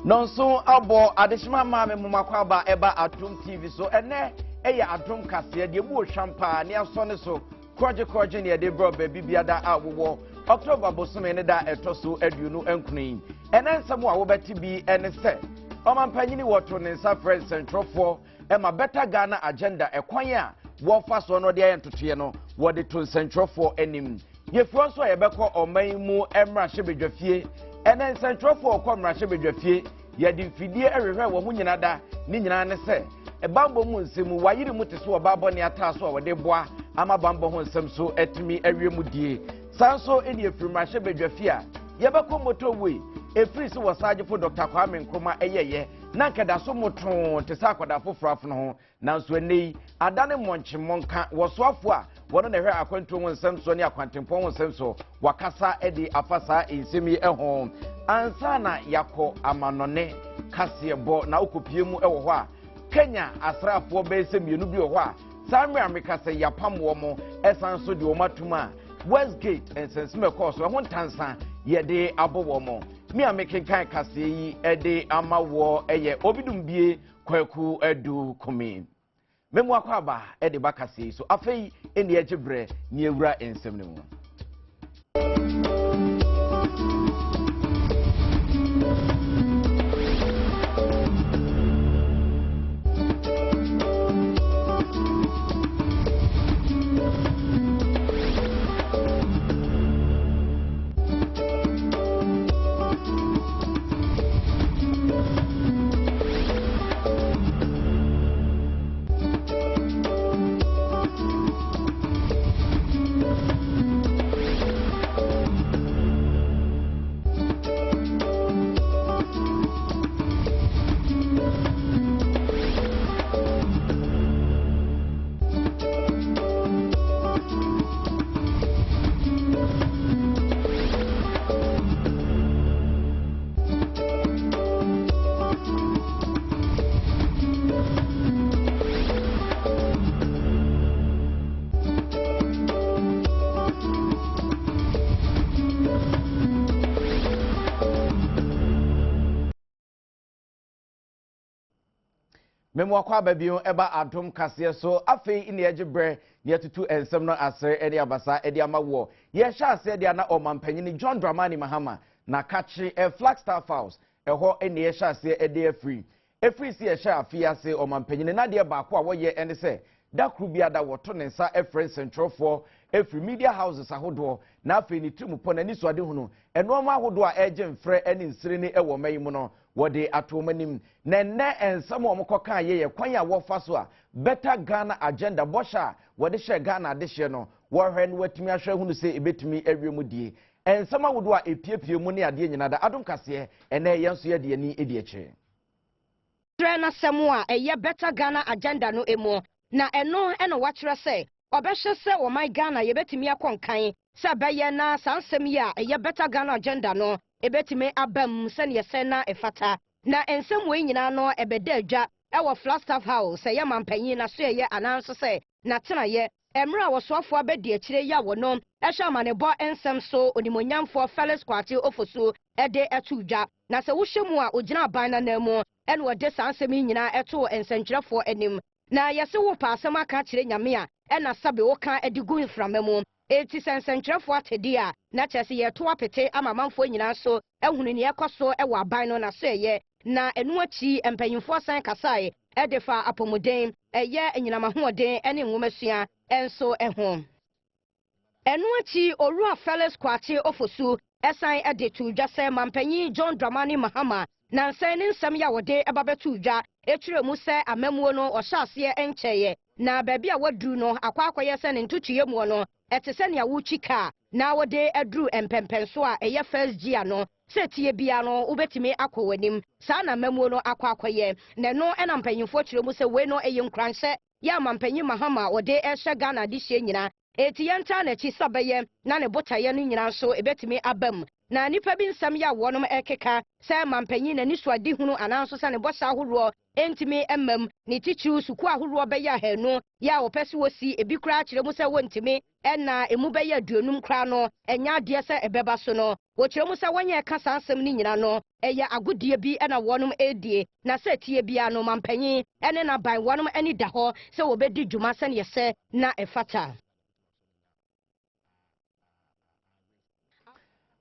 Nonso abɔ adehyema maa me momakɔ aba ɛba Adom TV so. Ɛnɛ ɛyɛ Adom kaseɛ deɛ mu ohwam paa ne asɔ ne so korɔgye korɔgye ne ɛde brɛ baabi biada a wowɔ. October bosome ne da ɛtɔ so 29 yi. Ɛnɛ nsɛm a wobɛte bi ɛne sɛ ɔmampanyini wɔto ne nsa frɛ nsɛntwerɛfoɔ ɛma Better Ghana Agenda ɛkwan a wɔfa soɔ no de ayɛ ntotoeɛ no wɔde to nsɛntwerɛfoɔ anim. Yɛfiri nso a yɛbɛkɔ ɔman yi mu mmarahyɛbadwafie. Ɛnɛ nsɛntwerɛfoɔ ɔkɔ mmarahyɛbadwafie yɛde mfidie ɛhwehwɛ wɔn ho nyinaa da ne nyinaa ne sɛ ɛbambɔ mu nsɛm mu wayere mu te so ɔbaa bɔne ataa so a wɔde boa ama bambɔ ho nsɛm so atumi awie mu die. Saa nso ɛne ɛfiri mmarahyɛbadwafie a yɛbɛkɔ motorway ɛfiri sɛ wɔsagyefo Dr. Kwame Nkrumah ɛyɛyɛ na nkɛda so motoo te sɛ akwadaa foforɔ afono ho, nanso ɛnɛ yi ada ne mmɔnkyemmɔnka. Wɔsoafoɔ a wɔno na ɛhwɛ akwantuo ho nsɛm soɔ ne akwantempɔn ho nsɛm so wakasa de afa saa nsɛm yi ho ansa na yɛakɔ amanɔne kaseɛbɔ. Na wokɔpie mu wɔ hɔ a, Kenya asraafoɔ bɛyɛ sɛ mmienu bi wɔ hɔ a saa mmerɛ a meka sɛ yɛapam wɔ mo ɛsan so de wɔn atum a Westgate nsɛnsɛm ɛkɔɔ so ɛho ntansa yɛde abɔ wɔ mo. Me a mekenkan kaseɛ yi de ama wɔ ɛyɛ Obidumbie Kwaku Adu Kumi. Memu akɔ aba de ba kaseɛ yi so. Afei ɛni agye berɛ ne awura nsɛm no mu. Memu akɔ aba bio ɛba Adom kaseɛ so. Afei ne yɛgye berɛ ne yɛtutu nsɛm no asere ne abasa de ama woɔ. Yɛhyɛ aseɛ deɛ na ɔmampanyini John Dramani Mahama na kakye Flagstaff House ɛhɔ ne yɛhyɛ aseɛ de afiri. Ɛfiri sɛ yɛhyɛ afe ase ɔmampanyini nadeɛ baako a wɔyɛ ne sɛ da koro biara wɔto ne nsa frɛ nsɛntwerɛfoɔ ɛfiri media houses ahodoɔ, na afei ne tirimupɔ n'ani so adehunu nneɛma ahodoɔ a ɛregye mfrɛ ne nsirene wɔ ɔman yi mu no wɔde ato wɔn anim. Na nnɛ nsɛm a wɔkɔka yɛ yɛ kwan a wɔfa so a Better Ghana Agenda bɔhyɛ a wɔde hyɛ Ghana adehyeɛ no wɔhwɛ no wɔatumi ahwɛ hunu sɛ ɛbɛtumi awie mu die. Nsɛm ahodoɔ a ɛpiepie mu ne adeɛ nyinaa da Adom kaseɛ ɛnɛ yɛn nso yɛde ani di akyire. Kyerɛ n'asɛm a ɛyɛ Better Ghana Agenda no mu, na ɛno ɛna wakyerɛ sɛ ɔbɛhyɛ sɛ ɔman Ghana yɛbɛtumi akɔ nkan sɛ ɛbɛyɛ na saa nsɛm yi a ɛyɛ Better Ghana Agenda no ɛbɛtumi aba mu sɛneɛ sɛ na ɛfata. Na nsɛm wei nyinaa no ɛbɛda adwa ɛwɔ Flagstaff House, ɛyɛ mampanyin na so ɛyɛ anaa nso sɛ n'atenaeɛ mmerɛ a wɔsoafoɔ abɛdi akyire yi a wɔno ɛhyɛ amanebɔ nsɛm so onimonyamfoɔ Felix Kwakye Ofosu ɛde ɛto dwa. Na sɛ wohyɛ mu a ogyina aban n'anan mu ɛna wɔde saa nsɛm yi nyinaa ɛto nsɛntwerɛfoɔ anim. Na yɛsɛ wo pa asɛm aka akyerɛ Nyame a ɛna sabe woka de gu mframa mu, enti sɛ nsɛntwerɛfoɔ atɛdi a na kyerɛ sɛ yɛto apete ama amanfoɔ nyinaa so ahunu nea ɛkɔ so ɛwɔ aban no na so ɛyɛ. Na ɛno akyi mpanyimfoɔ san kasae ɛde fa apɔmuden, ɛyɛ anyinam ahoɔden ne nwomasua nso ho. Ɛno akyi Owura Felix Kwakye Ofosu ɛsan ɛde to dwa sɛ mampanyin John Dramani Mahama nansan ne nsɛm yɛ a wɔde ɛba bɛto dwa ekyerɛ mu sɛ amamuo no ɔhyɛ aseɛ nkyɛeɛ na baabi a waduru no akɔ akɔyɛ sɛ ne ntotoeɛ mu no ɛte sɛ nea wotwi kaa na wɔde aduru mpɛmpɛnso a ɛyɛ first gear no, sɛ tie bia no wobɛtumi akɔ w'anim. Saa na amamuo no akɔ akɔyɛ, na ɛno ɛna mpanyimfoɔ kyerɛ mu sɛ wei no ɛyɛ nkuranhyɛ yɛ amampanyin Mahama wɔde ɛhyɛ Ghana adehyeɛ nyinaa, eti yɛntaa n'akyi sɛ bɛyɛ na ne botaeɛ no nyinaa nso ebɛtumi aba mu. Na nnipa bi nsɛm yɛ a wɔnom ɛkeka sɛ mampanyin n'ani so ade hunu anaa nso sɛ ne bɔhyɛ ahodoɔ ntumi mmam, ne titiriw sukuu ahodoɔ bɛyɛ 200 yɛ a wɔpɛ sɛ wɔsi ebi koraa kyerɛ mu sɛ wɔntumi Ɛna emu bɛyɛ 50 koraa no, ɛnyɛ adeɛ sɛ ɛbɛba so no. Wɔkyerɛ mu sɛ wɔnyɛ ɛka saa asɛm no nyina no, ɛyɛ agodie bi ɛna wɔnom ɛredie, na sɛ tie biara no, mampanyin ɛne n'aban wɔnom ani da hɔ sɛ wɔbɛdi dwuma sɛneɛ sɛ na ɛfata.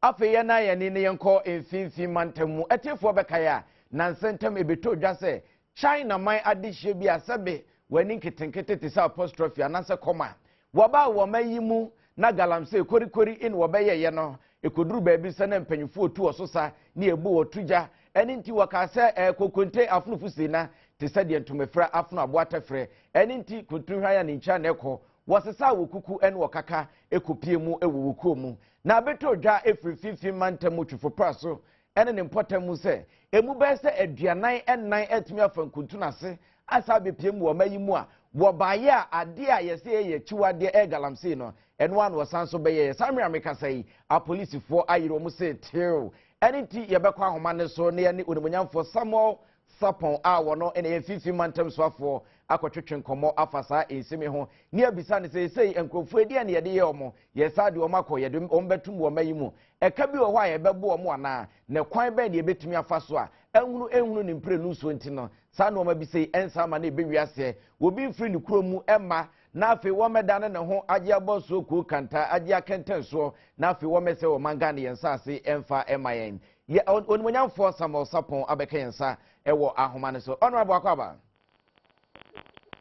Afei yɛn na yɛn ne yɛnkɔ mfimfini mantam mu. Atiefoɔ bɛkae a, nansa ntam ebɛtɔ dwa sɛ China man adehyeɛ bi a sɛbe w'ani nketenkete te sɛ apostrophe anaasɛ kɔma wɔbaa wɔn yi mu na galamsey korikori ne wɔbɛyɛyɛ no, ɛkɔduru baabi sɛ na mpanyinfoɔ tu wɔ so sa ne ebu wɔ to gya. Ɛne nti wɔkaa sɛ kokonte afonofo si na te sɛ deɛ ntomafira afono aboa tɛfrɛ. Ɛne nti kuntunhwan a ne nkyɛn na ɛkɔ wɔsesa wɔ kuku ne wɔkaka ɛkɔpie mu wɔ wɔ kuo mu. Na abɛtɔ dwa ɛfiri mfimfini mantam mu Twifo Praso ɛne ne mpɔtam mu sɛ emu bɛyɛ sɛ 44 atumi afa nkuntun ase asa abɛpie mu wɔ ɔma yi mu a wɔbaeɛ a adeɛ a yɛsɛ yɛyɛ akyiwadeɛ ɛyɛ galamsey no, ɛno ano wɔsan so bɛyɛ. Saa mmerɛ a mekasa yi, apolisifoɔ ayere wɔn sɛ tew. Ɛne nti yɛbɛkɔ ahoma ne so na yɛne onimonyamfoɔ Samuel Sapɔn a wɔno ɛna yɛ mfimfini mantam soafoɔ akɔtwetwe nkɔmmɔ afa saa nsɛm yi ho ne abisa no sɛ sei nkurɔfoɔ edi a ne yɛde yɛ wɔn, yɛsa de wɔn akɔ, yɛde wɔn bɛtum wɔn ayi mu, ɛka bi wɔ hɔ a yɛbɛbo wɔn anaa, na kwan bɛn na yɛbɛtumi afa so a ɛnhunu ɛnhunu ne mprenu nsuo nti no saa nneɛma bi sei ɛnsa ama na ɛbɛwi aseɛ obi mfiri ne kuro mu ɛma na afei wɔmmɛdane ne ho agye abɔ soɔ kuo kanta agye akɛntɛn soɔ na afei wɔmmɛsɛ wɔ man Ghana yɛn nsaase ɛmfa ɛma yɛn. Yɛ onimonyamfoɔ Samuel Sapɔn abɛka yɛn nsa ɛwɔ ahoma no so. Honorable, akɔ aba.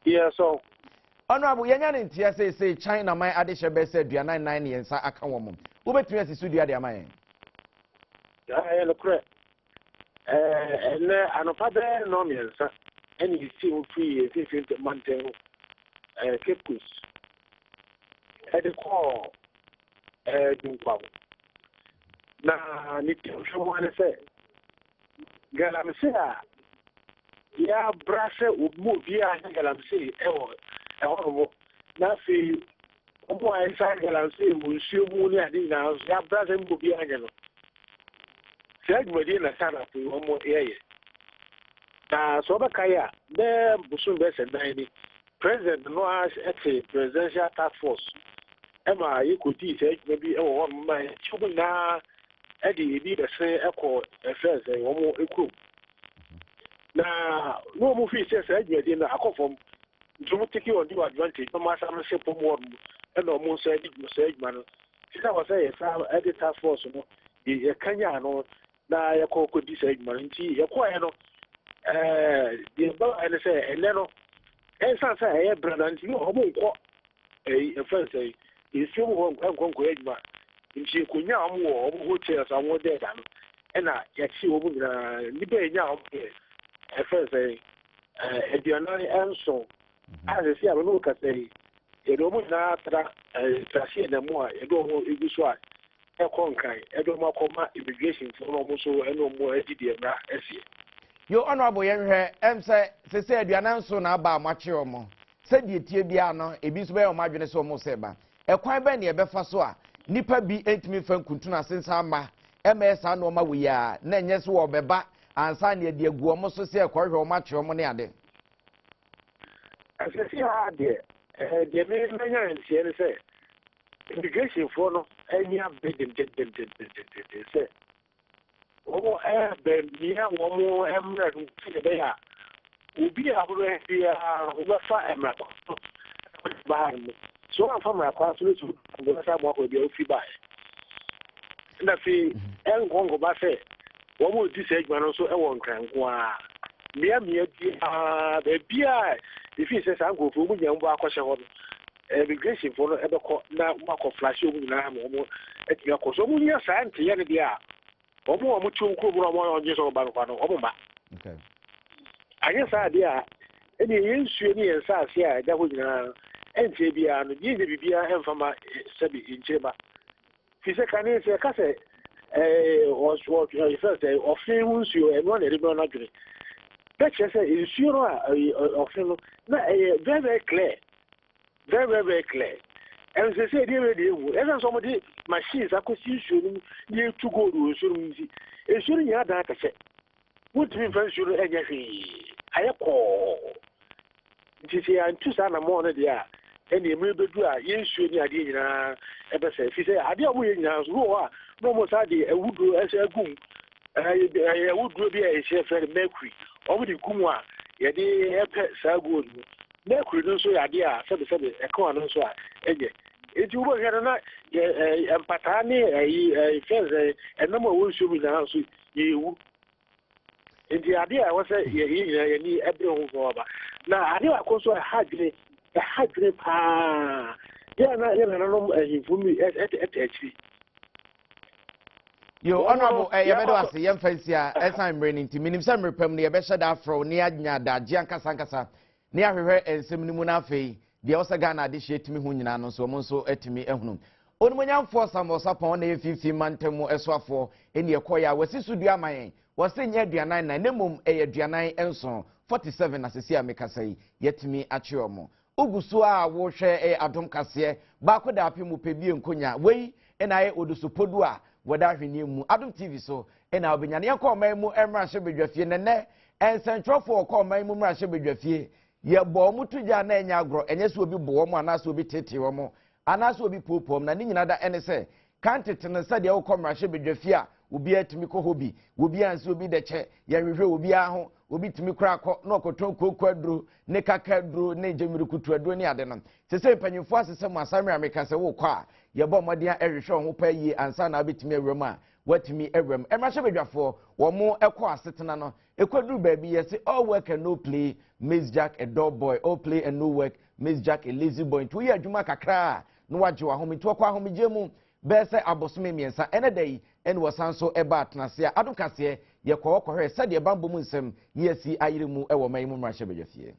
Yes, so. Honorable, yɛnya ne nteɛ sɛ China man adehyɛ bɛyɛ sɛ 44 ne yɛn nsa aka wɔn mu. Wobɛtumi asi so dua de ama yɛn? Ɛyɛ nokorɛ. Ɛnɛ anɔpa bɛyɛ 3:30 ɛna yɛsi mu firi mfimfini mantam Cape Coast ɛde kɔɔ Dunkwa. Na ne ti hwɛ mu ane sɛ galamsey a yɛabra sɛ mu obiara nyɛ galamsey ɛwɔ ɛhɔnom, na afei wɔn a ɛsa galamsey wɔ nsuo mu ne ade nyinaa nso yɛabra sɛ mu obiara nyɛ no. Saa dwumadie na sanafo wɔn yɛyɛ. Na sɛ wɔbɛka yi a, bɛɛ bosom bɛyɛ sɛ 4 ni, president no ara te presidential task force ɛma yɛkɔdii saa adwuma bi wɔ hɔnom ma yɛkyi wɔn nyinaa ɛde ebi bɛsene ɛkɔ ɛfɛ sɛ wɔn kurom. Na na wɔn fi sɛ saa dwumadie no akɔ fam nti wɔn take on due advantage na wɔn asan hyɛ pɔm hɔ nom ɛna wɔn nsa de dwuma saa adwuma no. Sisa wɔ sɛ yɛsa ɛde task force no yɛkanya ano na yɛkɔ kɔdi saa adwuma no. Nti yɛkɔɛ no, deɛ ba ɛne sɛ ɛnɛ no ɛnsan sɛ ɛyɛ brada nti wɔn nkɔ ɛyi ɛfɛn sɛ nsuo mu hɔ nkɔ nkɔyɛ adwuma. Nti yɛkɔnya wɔn wɔ wɔn hotels a wɔn dɛɛda no ɛna yɛkye wɔn nyinaa. Nnipa yɛnya wɔn yɛ ɛfɛn sɛ 47 a sɛsi a wɔn kasa yi, yɛde wɔn nyinaa tra trase ɛna mu a yɛde wɔn egu so a ɛkɔ Nkran, ɛde wɔn akɔma immigration foɔ na wɔn nso ɛne wɔn adi deɛ mmara ɛseɛ. Yo, Honorable, yɛnhwɛ ɛm sɛ sɛsɛ 47 na aba a moakye wɔn, sɛdeɛ tie biara no ebi nso bɛyɛ wɔn adwene sɛ wɔn sɛ ba, ɛkwan bɛn na yɛbɛfa so a nipa bi ntumi nfa nkuntun ase nsa ama ɛmɛyɛ saa nneɛma wɔ yi a na ɛnyɛ so wɔbɛba ansa na yɛde agu wɔn so sɛ ɛkɔhwɛ wɔn akye wɔn ne ade? Asɛsi ha deɛ, deɛ menya nteɛ ne sɛ immigration foɔ no ani abere dendendendendenden sɛ wɔn ɛbɛmia wɔn mmerɛ no sɛ ɛbɛyɛ a obi a wɔbɛyɛ biara wɔbɛfa mmara kwan so baa no mu. So wɔamfa mmara kwan so no so wɔbɛsa mo akɔ baabi a wofiri baeɛ. Na afei ɛnkɔ nkɔba sɛ wɔn a wɔdi saa adwuma no nso wɔ Nkran nko ara, mmeammea biara, baabi a ɛfii sɛ saa nkurɔfoɔ mu nyinaa mu akɔhyɛ hɔ no, immigration foɔ no ɛbɛkɔ na wɔakɔ flash wɔn nyinaa ma wɔn atumi akɔ so. Wɔn nya saa nteyɛ no deɛ a, wɔn a wɔte wɔn kurom no, wɔn a wɔgye sɛ wɔba no kwa no, wɔn mma. Anyɛ saa adeɛ a, ɛne yɛn nsuo ne yɛn nsaase a ɛda hɔ nyinaa ɛnkyɛn biara no, yɛnyɛ biribiara ɛmfa ma sɛbi nkyerɛma. Fi sɛ kane sɛ ɛka sɛ ɔfɛ sɛ ɔfe ho nsuo ɛno na ɛde bɛn n'adwene bɛkyerɛ sɛ nsuo no a ɔfe no na ɛyɛ very very clear, very very very clear. Ɛnso sɛ ɛdeɛ wei deɛ ehu ɛsɛ sɛ wɔde machines akɔsi nsuo no mu na etu gold wɔ nsuo no mu nti nsuo no nyinaa dan akɛkyɛ, wontumi nfa nsuo no ɛnyɛ hwee, ayɛ kɔɔ. Nti sɛ yɛantu saa anammɔn no deɛ a, Ɛnneɛ mmerɛ bɛdu a yɛn nsuo ne adeɛ nyinaa ɛbɛsɛe, ɛfiri sɛ adeɛ a wɔyɛ nyinaa nso, bi wɔ hɔ a na wɔn saa de awuduro ɛsɛ agu mu. Ɛyɛ awuduro bi a yɛhyɛ frɛ no mercury, wɔn de gu mu a yɛde ɛpɛ saa gold no. Mercury no nso yɛ adeɛ a sɛbesɛbe ɛka ano nso a ɛnyɛ. Enti wobɛhwɛ no na yɛ mpataa ne ɛyi fɛn sɛ ɛnam a ɛwɔ nsuo mu nyinaa nso yɛwu. Nti adeɛ a ɛwɔ sɛ yɛn nyinaa yɛn ani bere ho papaapa. Na adeɛ baako nso a ɛha adwene, ɛha adwene paa, yɛ a na yɛn nananom ahemfo bi ɛte akyiri. Yo, honorable, eh, yɛbɛdɔ ase yɛmfa nsi a ɛsan mmerɛ no nti menim sɛ mmerɛ pam no yɛbɛhyɛ da afrɛ wo ne anya adagye ankasa ankasa ne ahwehwɛ nsɛm no mu no afei deɛ ɛwɔ sɛ Ghana adehyeɛ tumi hu nyinaa no nso wɔn nso atumi ahunu. Onimuonyamfoɔ Samuel Sarpong na ɛyɛ mfimfini mantam mu ɛsoafoɔ ɛne ɛkɔeɛ a wɔasi so dua ama yɛn. Wɔse nyɛ 44 na mmom ɛyɛ 47, 47 na sɛsi a mekasa yi yɛatumi akye wɔn. Wogu so a wohwɛ ɛyɛ Adom Kaseɛ baako da apem mu pɛ bie nkonya. Wei ɛna ayɛ Odusopodu a wɔda ahweneɛ mu. Adom TV so ɛna wobɛnya no. Yɛnkɔ ɔman mu mmarahyɛbadwafie na nnɛ nsɛntwerɛfoɔ wɔkɔ ɔman mu mmarahyɛbadwafie. Yɛbɔ wɔn to gya na ɛnyɛ agorɔ, ɛnyɛ sɛ obi bo wɔn anaasɛ obi teetee wɔn anaasɛ obi poopoo wɔn, na ne nyinaa da ɛne sɛ kan tete no sɛdeɛ wokɔ mmarahyɛbadwafie a obiara tumi kɔ hɔ bi, obiara nsi obi dɛkyɛ, yɛnhwehwɛ obiara ho, obi tumi koraa kɔ na ɔkɔtɔn kooko aduro ne kaka aduro ne gyemirikutu aduro ne ade no. Sɛ mpanyinfoɔ asesɛ mu asamere a meka sɛ wokɔ a yɛbɔ mmɔden a ɛhwehwɛ wɔn ho paa yie ansa na wabɛtumi awura mu a watumi awura mu. Mmarahyɛbadwafoɔ wɔn kɔ asetena no ɛkɔduru baabi yɛse all work and no play makes Jack a dull boy, all play and no work makes Jack a lazy boy. Nti woyɛ adwuma kakra a na wagye w'ahome, nti wɔkɔ ahomegye mu bɛyɛ sɛ abosome mmiɛnsa. Ɛnɛ da yi ɛne wɔsan so ɛba atenase a Adom Kaseɛ yɛkɔ hɔ kɔhwɛ sɛdeɛ bammɔ mu nsɛm yi asi ayere mu ɛwɔ ɔman yi mu mmarahyɛbadwafie.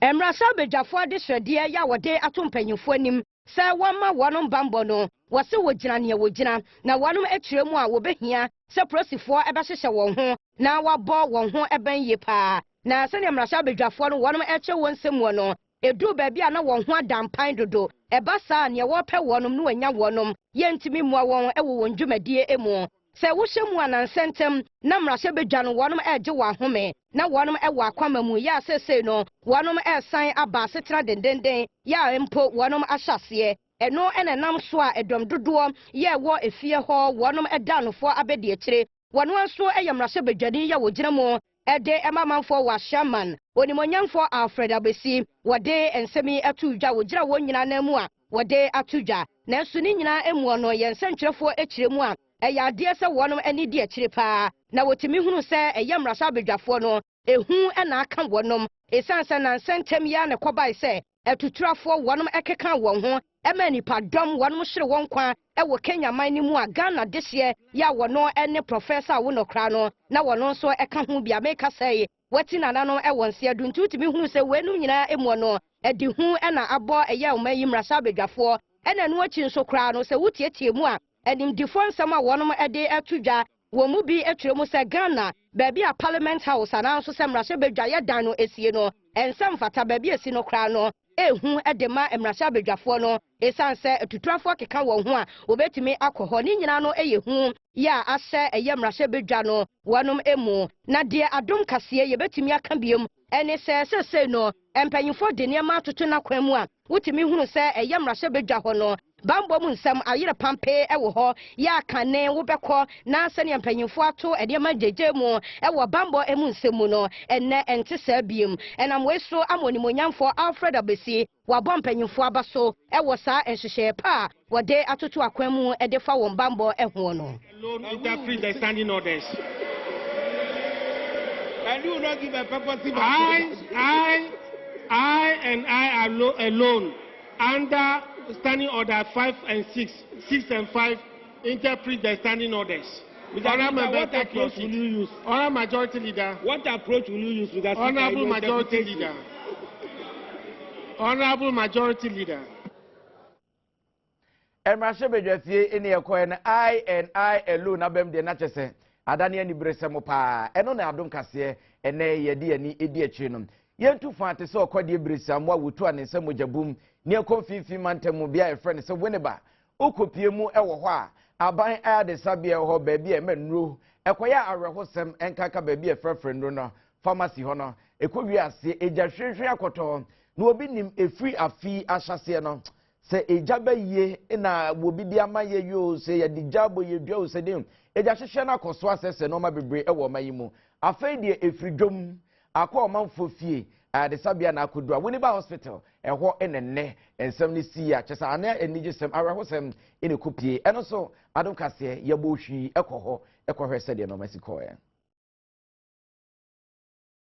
Mmarahyɛbadwafoɔ adesrɛdeɛ yɛ a wɔde ato mpanyinfoɔ anim sɛ wɔma wɔnom bammɔ no, wɔse wɔgyina nea wɔgyina na wɔnom akyerɛ mu a wɔbɛhia sɛ polisifoɔ ɛbɛhyehyɛ wɔn ho na wɔabɔ wɔn ho ɛbɛn yie paa. Na sɛnea mmarahyɛbadwafoɔ no wɔnom ɛkyerɛ wɔn nsɛm mu no, ɛduru baabi a na wɔn ho ada mpan dodo. Ɛba saa nea wɔrepɛ wɔnom no wɔanya wɔnom, yɛntumi mmoa wɔn wɔ wɔn dwumadie mu. Sɛ wohyɛ mu anansɛntɛm na mmarahyɛbadwa no wɔnom ɛregye wɔn ahome na wɔnom ɛwɔ akwama mu yɛ a seesei no wɔnom ɛresan aba asetena dendenden yɛ a mpo wɔnom ahyɛ aseɛ. Ɛno ɛna ɛnam so a ɛdɔm dodoɔ yɛ ɛwɔ efie hɔ wɔnom ɛda anofoɔ abɛdi akyire. Wɔn nso ɛyɛ mmarahyɛbadwani yɛ wɔgyina mu ɛde ɛma amanfoɔ wɔ Ashaiman. Onimonyamfoɔ Alfred Abesi wɔde nsɛm yi ato dwa, wɔgyina wɔn nyinaa nan mu a wɔde ato dwa. Nanso ne nyinaa emu no yɛn nsɛntwerɛfoɔ akyire mu a ɛyɛ adeɛ sɛ wɔnom ani di akyire paa na wɔtumi hunu sɛ ɛyɛ mmarahyɛbadwafoɔ no ehu ɛna aka wɔnom ɛsiane sɛ nansɛntɛm yi a na ɛkɔbae sɛ atuturafoɔ wɔnom ɛkeka wɔn ho ɛma nipadɔm wɔnom hyere wɔn kwa ɛwɔ Kenya man no mu a Ghana dehyeɛ yɛ a wɔno ɛne Professor Awonokra no na wɔno nso ɛka ho bi a meka sɛ wɔte nananom ɛwɔ nseɛ do. Nti wotumi hunu sɛ weinom nyinaa emu no ɛde hu ɛna abɔ ɛyɛ ɔman yi mmarahyɛbadwafoɔ. Ɛna ɛno akyi nso koraa no sɛ wotietie mu a animdifoɔ nsɛm a wɔnom ɛde ɛto dwa wɔn mu bi atwerɛ mu sɛ Ghana baabi a Parliament House anaa nso sɛ mmarahyɛbadwa yɛ dan no esie no ɛnsɛm mfata baabi esi no koraa no ehu ɛde ma mmarahyɛbadwafoɔ no ɛsiane sɛ atuturafoɔ keka wɔn ho a wɔbɛtumi akɔ hɔ. Ne nyinaa no ɛyɛ hu yɛ a ahyɛ ɛyɛ mmarahyɛbadwa no wɔnom emu. Na deɛ Adom Kaseɛ yɛbɛtumi aka biom ɛne sɛ sɛsɛi no mpanyinfoɔ de nneɛma atoto n'akwan mu a wotumi hunu sɛ ɛyɛ mmarahyɛbadwa hɔ no bambɔ mu nsɛm ayerɛ pampee ɛwɔ hɔ yɛ akane wobɛkɔ na sɛnea mpanyinfoɔ ato nneɛma gyegye mu ɛwɔ bambɔ mu nsɛm mu no ɛnɛ ɛnte saa biem. Ɛnam wei so ama onimonyamfoɔ Alfred Abesi wabɔ mpanyinfoɔ aba so ɛwɔ saa nhyehyɛeɛ pa a wɔde atoto akwan mu ɛde fa wɔn bambɔ ɛho no. Alone interpret the standing orders. And you will not give a purposive I and I alone, under standing order 5 and 6, 6 and 5, interpret the standing orders. Mr. Honourable Speaker, member, what take your approach will seat. you use? Honourable Majority Leader. What approach will you use, Mr. Speaker? Honourable in your Majority interpretation? Leader. Honourable Majority Leader. Mmarahyɛbadwafie ne yɛkɔɛ no I and I alone abɛm deɛ na kyɛ sɛ adane aniberesɛm paa. Ɛno na Adom Kaseɛ ɛnɛ yɛde ani edi akyire no. Yɛntu fa te sɛ ɔkɔdeɛ beresiamoa wotu a ne nsa mogya bum ne ɛkɔ mfimfini mantam mu bea a yɛfrɛ no sɛ Winneba. Wokɔpie mu ɛwɔ hɔ a aban ayadesabea wɔ hɔ baabi a ɛma nnuro ɛkɔyɛ awerɛhosɛm ɛnkaka baabi a ɛfrɛfrɛ nnuro no. pharmacy hɔ no ɛkɔ wie aseɛ egya hwehwɛ akɔtɔ na obi nim efiri afi ahyɛseɛ no sɛ egya bɛyie na obi de ama yɛ yi o, sɛ yɛde gya abɔ yɛ dua o, sɛ de egya hyehyɛ no akɔ so asɛsɛ nneɛma bebree ɛwɔ ɔman yi mu. Afei deɛ efiri dwom akɔ ɔmanfoɔ fie adesabea na akɔdu a Winneba Hospital ɛhɔ ɛna nnɛ nsɛm no si a kyɛ sɛ anɛ anigye sɛm awerɛhosɛm ɛna ɛkɔ pie. Ɛno nso Adom Kaseɛ yɛbɔ hwii ɛkɔ hɔ ɛkɔhwɛ sɛdeɛ nneɛma si kɔɛ.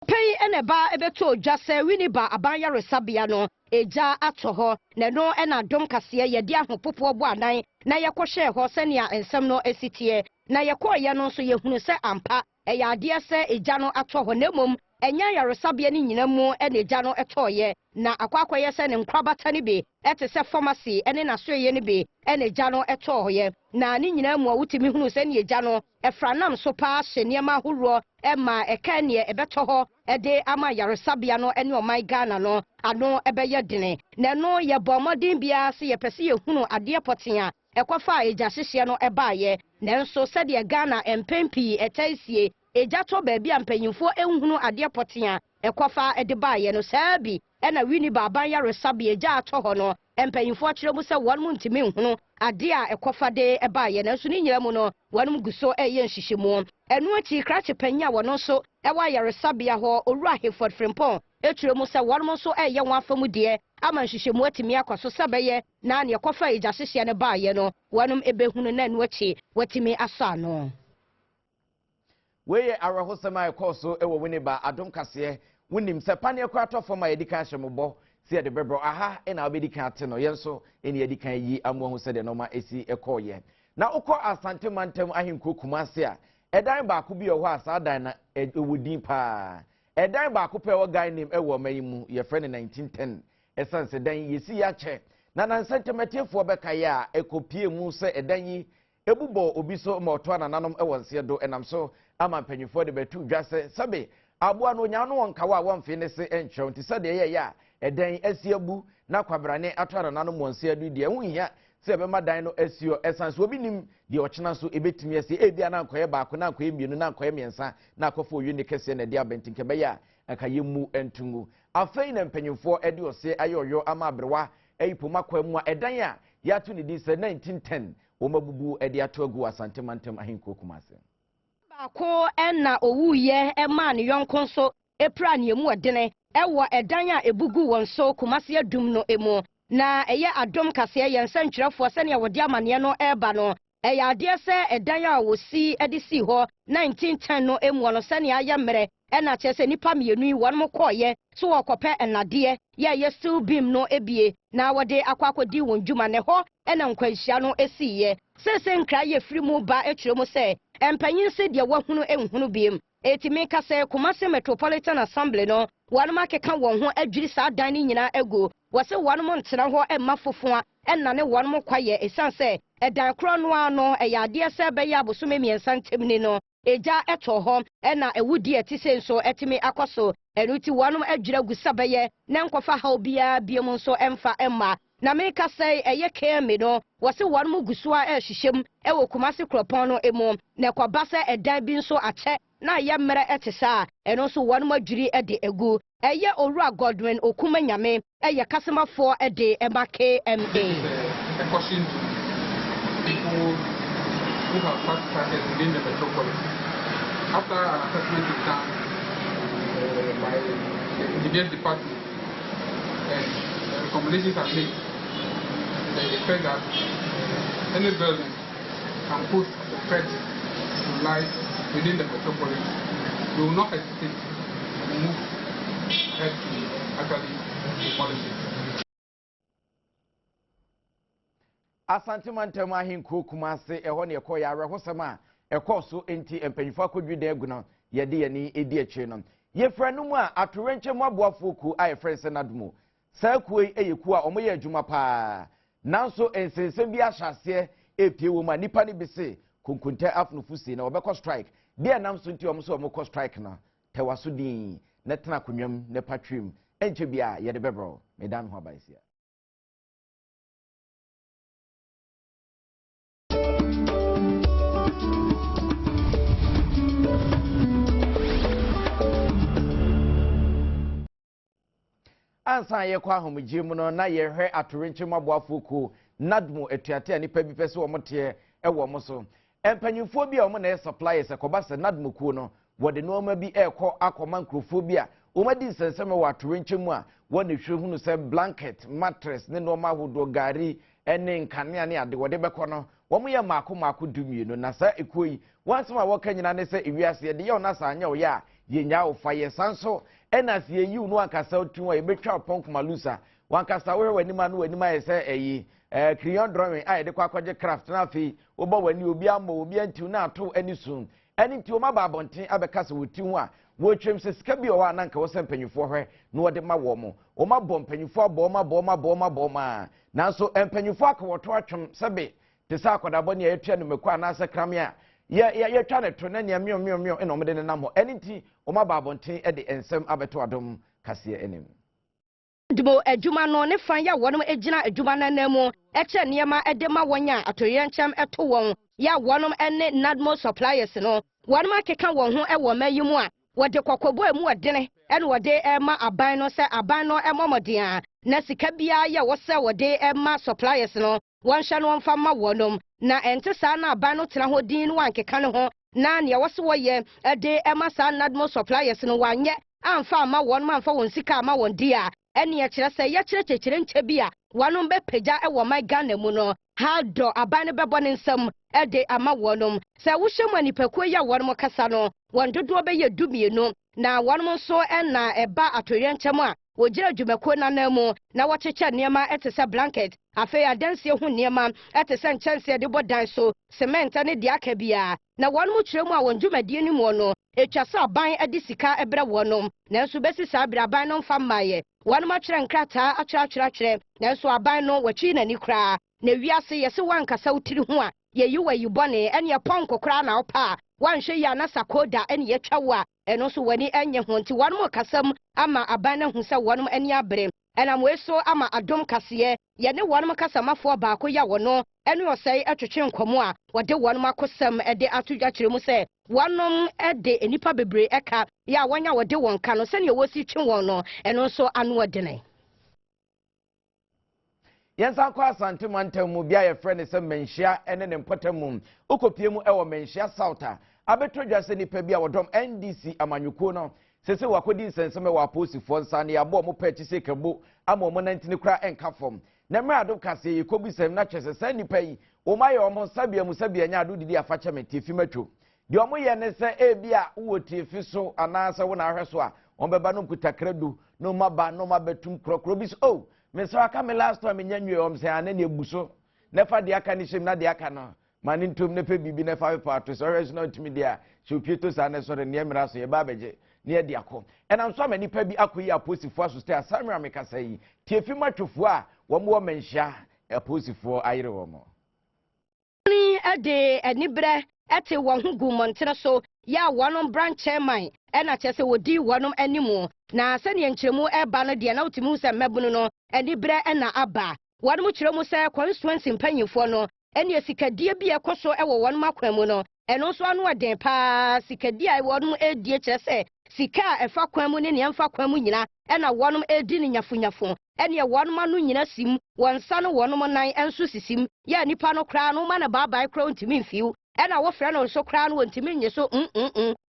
Pɛn ɛna ɛba ɛbɛtɔ odwa sɛ Winneba aban yaresabea no egya atɔ hɔ, na ɛno ɛna Adom Kaseɛ yɛde ahopopoɔ bɔ anan na yɛkɔhwɛɛ hɔ sɛnea nsɛm no esi teɛ. Na yɛkɔɔyɛ no nso yɛhunu sɛ ampa ɛyɛ adeɛ sɛ egya no atɔ hɔ, na mmom ɛnyɛ ayaresabea no nyinaa mu ɛna egya no ɛtɔɔyɛ, na akɔ akɔyɛ sɛ ne nkorabata no bi ɛte sɛ pharmacy ɛne n'asoɛyɛ no bi ɛna egya no ɛtɔɔyɛ. Na ne nyinaa mu a wotumi hunu sɛ ne egya no ɛfra nam so paa hyɛ nneɛma ahoroɔ ɛma ɛka neɛ ɛbɛtɔ hɔ ɛde ama ayaresabea no ɛne ɔman Ghana no ano ɛbɛyɛ dene. Na ɛno yɛbɔ mmɔden biara sɛ yɛpɛ sɛ yɛhunu adeɛ pɔtee a ɛkɔfa a egya hyehyɛ no ɛbaayɛ. Nanso sɛdeɛ Ghana mpɛn pii ɛkyɛ sie egya tɔ baabi a mpanyinfoɔ nhunu adeɛ pɔtee a ɛkɔfa ɛde baayɛ no, saa bi ɛna Winneba aban yaresabea egya atɔ hɔ no, mpanyinfoɔ kyerɛ mu sɛ wɔn mu ntumi nhunu adeɛ a ɛkɔfa de ɛbaayɛ. Nanso ne nyinaa mu no wɔn gu so ɛyɛ nhyehyɛmu. Ɛno akyi krakye panyin a wɔn nso ɛwɔ ayaresabea hɔ, Owura Hayford Frimpong, ekyerɛ mu sɛ wɔn nso ɛyɛ wɔn afa mu deɛ ama nhyehyɛmu atumi akɔ so sɛ bɛyɛ na nea ɛkɔfa egya hyehyɛ no baayɛ no wɔn ebɛhunu, na ɛno akyi wɔatumi asɔ ano. Wei yɛ awerɛhosɛm a ɛkɔɔ so wɔ Winneba. Adom Kaseɛ, wonim sɛ paneɛ kora atɔ fam a yɛdi kan ahyɛ mo bɔ sɛ yɛde bɛbrɛ aha ɛna wobɛdi kan ate no. Yɛn nso ɛne yɛdi kan yi amoa ho sɛdeɛ nɔɔma ɛsi ɛkɔɔyɛ. Na wokɔ Asante mantam ahenkuro Kumase a, ɛdan baako bi wɔ hɔ a saa dan na ɛwɔ din paa. Ɛdan baako pɛ ɛwɔ guy name ɛwɔ ɔman yi mu, yɛfrɛ no 1910. Ɛsiane sɛ dan yi yɛsi yɛ akyɛ na nansa ntɛmɛtiefoɔ bɛka yɛ a ɛkɔpie mu sɛ ɛdan yi ebu bɔ obi so ma ɔtɔ anananom wɔ nseɛ do, ɛnam so ama mpanyinfoɔ de bɛtu dwa sɛ sɛbe aboa no onyaa no wɔn nkawa a wɔmfe ne se nkyerɛw. Nti sɛdeɛ ɛyɛ a ɛdan asi abu na kwabrane atɔ anananom wɔ nseɛ do deɛ, ɛho nhia sɛ ɛbɛma dan no asi hɔ, ɛsan so obi nim deɛ ɔkyena so ebɛtumi asi. Ebi a na nkɔyɛ baako, na nkɔyɛ mmienu, na nkɔyɛ mmiɛnsa, na akɔfo owie ne kɛseɛ na ɛde abɛnti nkɛbɛyɛ a anka yɛmmu ntungu. Afei na mpanyinfoɔ ɛde ɔseɛ ayɛ ɔyɔ ama aberewa ɛyi poma kwan mu a ɛdan a yɛato ne din sɛ 1910 wɔn abubu ɛde ato agu Asante mantam ahenkuro Kumase. Baako ɛna owuiɛ ɛmaa ne yɔnko nso epira ne emu ɛdene ɛwɔ ɛdan a ebugu wɔn so Kumase Adum no emu. Na ɛyɛ Adom Kaseɛ yɛn nsɛntwerɛfoɔ sɛnea wɔde amanneɛ no ɛreba no, ɛyɛ adeɛ sɛ ɛdan a wɔsi de si hɔ 1910 no emu no, sɛnea ayɛ mmerɛ ɛna kyerɛ sɛ nnipa mmienu yi wɔn kɔɔyɛ so wɔkɔpɛ nnadeɛ yɛ steel beam no ebie na wɔde akɔ akɔdi wɔn dwuma, ne hɔ ɛna nkwanhyia no esiiɛ. Seesei nkra yɛ firi mu ba akyerɛ mu sɛ mpanyin se deɛ wahunu nhunu biem. Etimi ka sɛ Kumasi Metropolitan Assembly no wɔn akeka wɔn ho adwiri saa dan no nyinaa agu. Wɔsɛ wɔn ntena hɔ mma fofoa ɛna ne wɔn kwayɛ, ɛsiane sɛ ɛdan korɔ no ara no ɛyɛ adeɛ sɛ ɛbɛyɛ abosome 3 ntam ni no egya ɛtɔ hɔ ɛna ɛwudi ɛte sɛ nso ɛtumi akɔ so. Ɛno ti wɔn adwiri agu sɛ bɛyɛ na nkɔfa haw biara biem nso ɛmfa ɛmma. Na meka sɛ ɛyɛ KMA no wɔse wɔn mu gu so a ɛrehyehyɛ mu ɛwɔ Kumasi kuropɔn no mu, na ɛkɔba sɛ ɛdan bi nso akyɛ na ayɛ mmerɛ ɛte saa, ɛno nso wɔn mu adwiri ɛde agu. Ɛyɛ Owura Godwin Okuma Nyame ɛyɛ kasamafoɔ ɛde ɛma KMA. A caution to people who have spark crackers within the metropolis. After an assessment is done by the engineers department and recommendations are made, the effect that any building can pose a threat to life within the metropolis, we will not hesitate to move ahead to actually demolish it. Asante mantam ahenkuro Kumase ɛhɔ ne ɛkɔ yɛ awerɛhosɛm a ɛkɔɔ so nti mpanyinfoɔ akɔdwi dan agu no yɛde yɛn edi akyire no. Yɛfrɛ no mu a atorenkyɛm aboafoɔ kuo a yɛfrɛ sɛ NADMO. Saa kuo yi yɛ kuo a wɔyɛ adwuma paa, nanso nsensɛm bi ahyɛ aseɛ epie wɔ mu a nipa no bi se konkontɛ afonofo sie na wɔbɛkɔ strike. Deɛ ɛnam so nti wɔn nso wɔn kɔ strike no, tɛwa so din na tena akonnwa mu na patrim ɛnkyɛ bi a yɛde bɛbrɛ medan ho abaesia. Ansa yɛkɔ ahomegye mu no, na yɛhwɛ atorenkyɛm aboafoɔ kuo NADMO atuate a nnipa bi pɛ sɛ wɔn teɛ wɔ wɔn so. Mpanyinfoɔ bi a wɔn na ɛyɛ suppliers, ɛkɔba sɛ NADMO kuo no wɔde nneɛma bi ɛrekɔ akɔma nkurɔfoɔ bi a wɔn adi nsɛnsɛm wɔ atorenkyɛm mu a, wɔn na ehwɛ hunu sɛ blanket, mattress ne nneɛma ahodoɔ, gari ne nkanea ne ade wɔde bɛkɔ no, wɔn yɛ mmaako mmaako 12. Na saa ekuo yi wɔn asɛm a wɔka nyinaa ne sɛ ewiase yɛde yɛ ɔna saa nyɛ ɔyɛ a yɛnya ofa yɛ san so, ɛna sɛ yɛyiw no ankasa otu a yɛbɛtwa pɔnkoma lusa wankasa. Wohwɛ w'anim a no w'anim ayɛ sɛ ɛyi crayon drawing a yɛde kɔ akɔgye craft, na afei wobɔ w'ani obi amɔ obi antiw na ato ani sum. Ɛne nti wɔn aba abɔnten abɛka sɛ wɔti ho a wɔretwam sɛ sika bi wɔ hɔ a na nka wɔsɛ mpanyinfoɔ hwɛ na wɔde ma wɔn mo. Wɔn abɔ mpanyinfoɔ abɔ wɔn abɔ wɔn abɔ wɔn abɔ wɔn a, nanso mpanyinfoɔ aka wɔto atwom sɛbe te sɛ akɔdabɔ ne a yɛtua no mako anaasɛ krame a yɛ yɛ yɛtwa ne to na nea mio mio mio ɛna wɔn de nenam hɔ. Ɛne nti wɔn aba abɔnten de nsɛm abɛto Adom Kaseɛ anim. Dmo adwuma no ne fan yɛ wɔnom gyina adwuma no anan mu kyɛ nneɛma de ma wɔn a atoyerɛnkyɛm to wɔn yɛ a wɔnom ne NADMO suppliers no wɔnom akeka wɔn ho wɔ ɔman yi mu a, wɔde kɔkɔbɔ emu ɔdene ɛna wɔde ma aban no sɛ aban no mmɔ mmɔden a na sika biara yɛ wɔ sɛ wɔde ma suppliers no, wɔnhyɛ no wɔmfa ma wɔnom. Na ɛnte saa na aban no tena hɔ din no wankeka ne ho na nea wɔse wɔyɛ de ma saa NADMO suppliers no wanyɛ amfa ama wɔn, amfa wɔn sika ama wɔn di a, ɛne ɛkyerɛ sɛ yɛkyerɛkyerɛkyerɛ nkyɛ bi a wɔnom bɛpagya wɔ man Ghana mu no ha dɔ aban no bɛbɔ ne nsam de ama wɔnom. Sɛ wohyɛ mu a, nipakuo yi a wɔnom kasa no, wɔn dodoɔ bɛyɛ 12, na wɔnom nso na ɛba atoyerɛnkyɛm a wɔgyina dwumakuo nanan mu na wɔkyekyɛ nneɛma te sɛ blanket, afei adansie ho nneɛma te sɛ nkyɛnsee de bɔ dan so, cement ne deɛ aka biara. Na wɔn kyerɛ mu a, wɔn dwumadie no mu no atwa sɛ aban de sika brɛ wɔnom, nanso bɛsi saa bere aban no mfa mmaeɛ. Wɔnom atwerɛ nkrataa atwerɛ atwerɛ atwerɛ, nanso aban no wɔtwi n'ani koraa. Na wiase yɛsɛ wankasa wo tiri ho a yɛyi wɔ yi bɔne ɛne ɛpɔnkɔ koraa na wopɛ a wanhwɛ yi a na sakoda ɛne yɛtwa wo a, ɛno nso w'ani ɛnyɛ ho. Nti wɔnom kasam ama aban no ahu sɛ wɔnom ani abere. Ɛnam wei so ama Adom Kaseɛ yɛne wɔnom kasamafoɔ baako yɛ wɔno ɛne ɔsɛe ɛtwetwe nkɔmɔ a wɔde wɔnom akosɛm ɛde ato dwa kyerɛ mu sɛ wɔnom ɛde nnipa bebree ɛka yɛ a wɔnya wɔde wɔn ka no sɛnea wɔsi twe wɔn no, ɛno nso ano ɔdene. Yɛnsan kɔ Asante mantam mu bia yɛfrɛ ne sɛ Manhyia ne ne mpɔtam mu. Wokɔpie mu wɔ Manhyia South a, abɛtɔ dwa sɛ nnipa bi a wɔdɔm NDC amanyɔkuo no sɛ wakɔdi nsɛnsɛm wɔ apolisifoɔ nsa ne yɛabɔ ɔmo pɛ akyi sɛ kabo ama ɔmo nantini koraa ɛnka fam. Na mmerɛ Adom Kaseɛ yɛkɔbi sɛm na kyerɛ sɛ saa nnipa yi wɔn ayɛ ɔmo sabea mu sabea nya ado didi afakyɛ me tiefi matwo. Deɛ ɔmo yɛ ne sɛ ebi a wowɔ tiefi so anaasɛ wo na ahwɛ so a, wɔn bɛba no nkuta krado na ɔmo aba na ɔmo abɛtum korɔkorɔ bi so, "Oh, mesrɛ, aka me last time menya nwie." Ɔm sɛ ane ne ebu so na fa deɛ aka ne hyɛm na deɛ aka no ma ne ntom na pɛ biribi na fa pepa ato sɛ ɔhwɛ so na ɔtumi deɛ a hyɛ opie to saa ne sɔre nneɛ mmira so yɛba abɛgye ne yɛde akɔ. Ɛnam so ama nipa bi akɔyi apolisifoɔ aso sɛ asamira mekasa yi tiefi matwofoɔ a wɔn wɔ Manhyia, apolisifoɔ ayere wɔn. Ni de aniberɛ te wɔn ho gu mmɔntene so yɛ a wɔnom branch chairman ɛna kyerɛ sɛ wɔdi wɔnom anim. Na sɛdeɛ nkyerɛmu ɛba no deɛ, na wotumi hu sɛ mmabunu no aniberɛ ɛna aba. Wɔnom kyerɛ mu sɛ constituency mpanyinfoɔ no ɛne sikadie bi a ɛkɔ so ɛwɔ wɔnom akwan mu no, ɛno nso ano ɔden paa. Sikadie a wɔnom ɛredie kyerɛ sɛ sika a ɛfa kwan mu ne nea ɛmfa kwan mu nyina ɛna wɔnom ɛredi ne nyafunyafo. Ɛneɛ wɔnom ano nyina sim, wɔn nsa no wɔnom nan nso sisim yɛ nipa no koraa no ma no baabae koraa ntumi mfiw, ɛna wofrɛ no nso koraa no wɔntumi nye so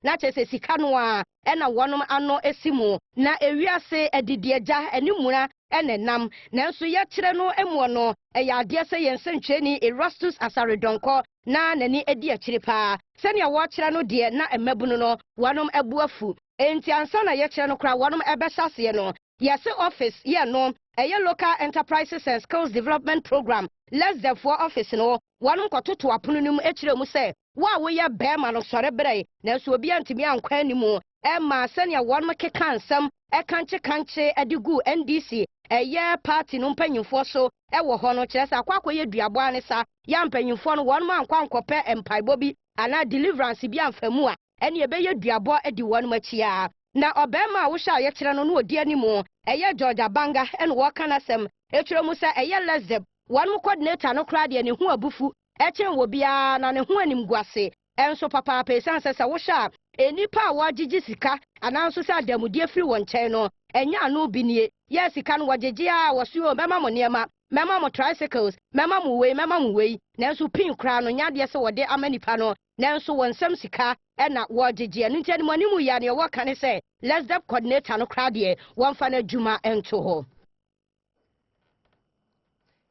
na kyerɛ sɛ sika no a ɛna wɔnom ano esi mu. Na ewiase adidi agya ɛne mmura ɛna nam, nanso yɛkyerɛ no mu no ɛyɛ adeɛ sɛ yɛn nsɛntwerɛni Erastus Asaredɔnkɔ na n'ani adi akyire paa sɛnea wɔrekyerɛ no deɛ, na mmabunu no wɔnom abu afu. Enti ansa na yɛkyerɛ no koraa wɔnom ɛbɛhyɛ aseɛ no, yɛse office yɛ no ɛyɛ Local Enterprises and Skills Development Program, LESDEFoɔ office no, wɔnom kɔtoto apono no mu akyerɛ mu sɛ wo a woyɛ bɛrima no sɔre berɛ, nanso obi antumi ankɔ anim. Ɛma sɛnea wɔnom keka nsɛm ɛkankye kankye ɛde gu NDC ɛyɛ party no mpanyinfoɔ so ɛwɔ hɔ no, kyerɛ sɛ akɔ akɔyɛ duabɔ ne sa yɛ mpanyinfoɔ no wɔnom ankɔ ankɔpɛ mpaebɔ bi anaa deliverance bi amfa mu a, ɛne ɛbɛyɛ duabɔ di wɔnom akyi a. Na ɔbarima a wohyɛ a yɛkyerɛ no no ɔdi anim ɛyɛ George Abanga, ɛna wɔka n'asɛm ɛkyerɛ mu sɛ ɛyɛ LESDEB wɔnom coordinator no koraa deɛ, ne ho abufu ɛkyɛn wɔ biara na ne ho animguase ɛnso papaapa, ɛsiane sɛ wohyɛ a nnipa a wɔagyegye sika anaa nso sɛ adamudeɛ firi wɔn nkyɛn no. Ɛnyɛ ano bi nie. Yɛ sika no wɔgyegye a wɔso o, mɛma mo nneɛma, mɛma mo tricycles, mɛma mo wei, mɛma mo wei. Nanso pin koraa no nyɛ adeɛ sɛ wɔde ama nipa no, nanso wɔn nsam sika ɛna wɔgyegye. Ɛno nti anim anim yɛ a nea wɔka ne sɛ LESDEP coordinator no koraa deɛ, wɔmfa no adwuma nto hɔ.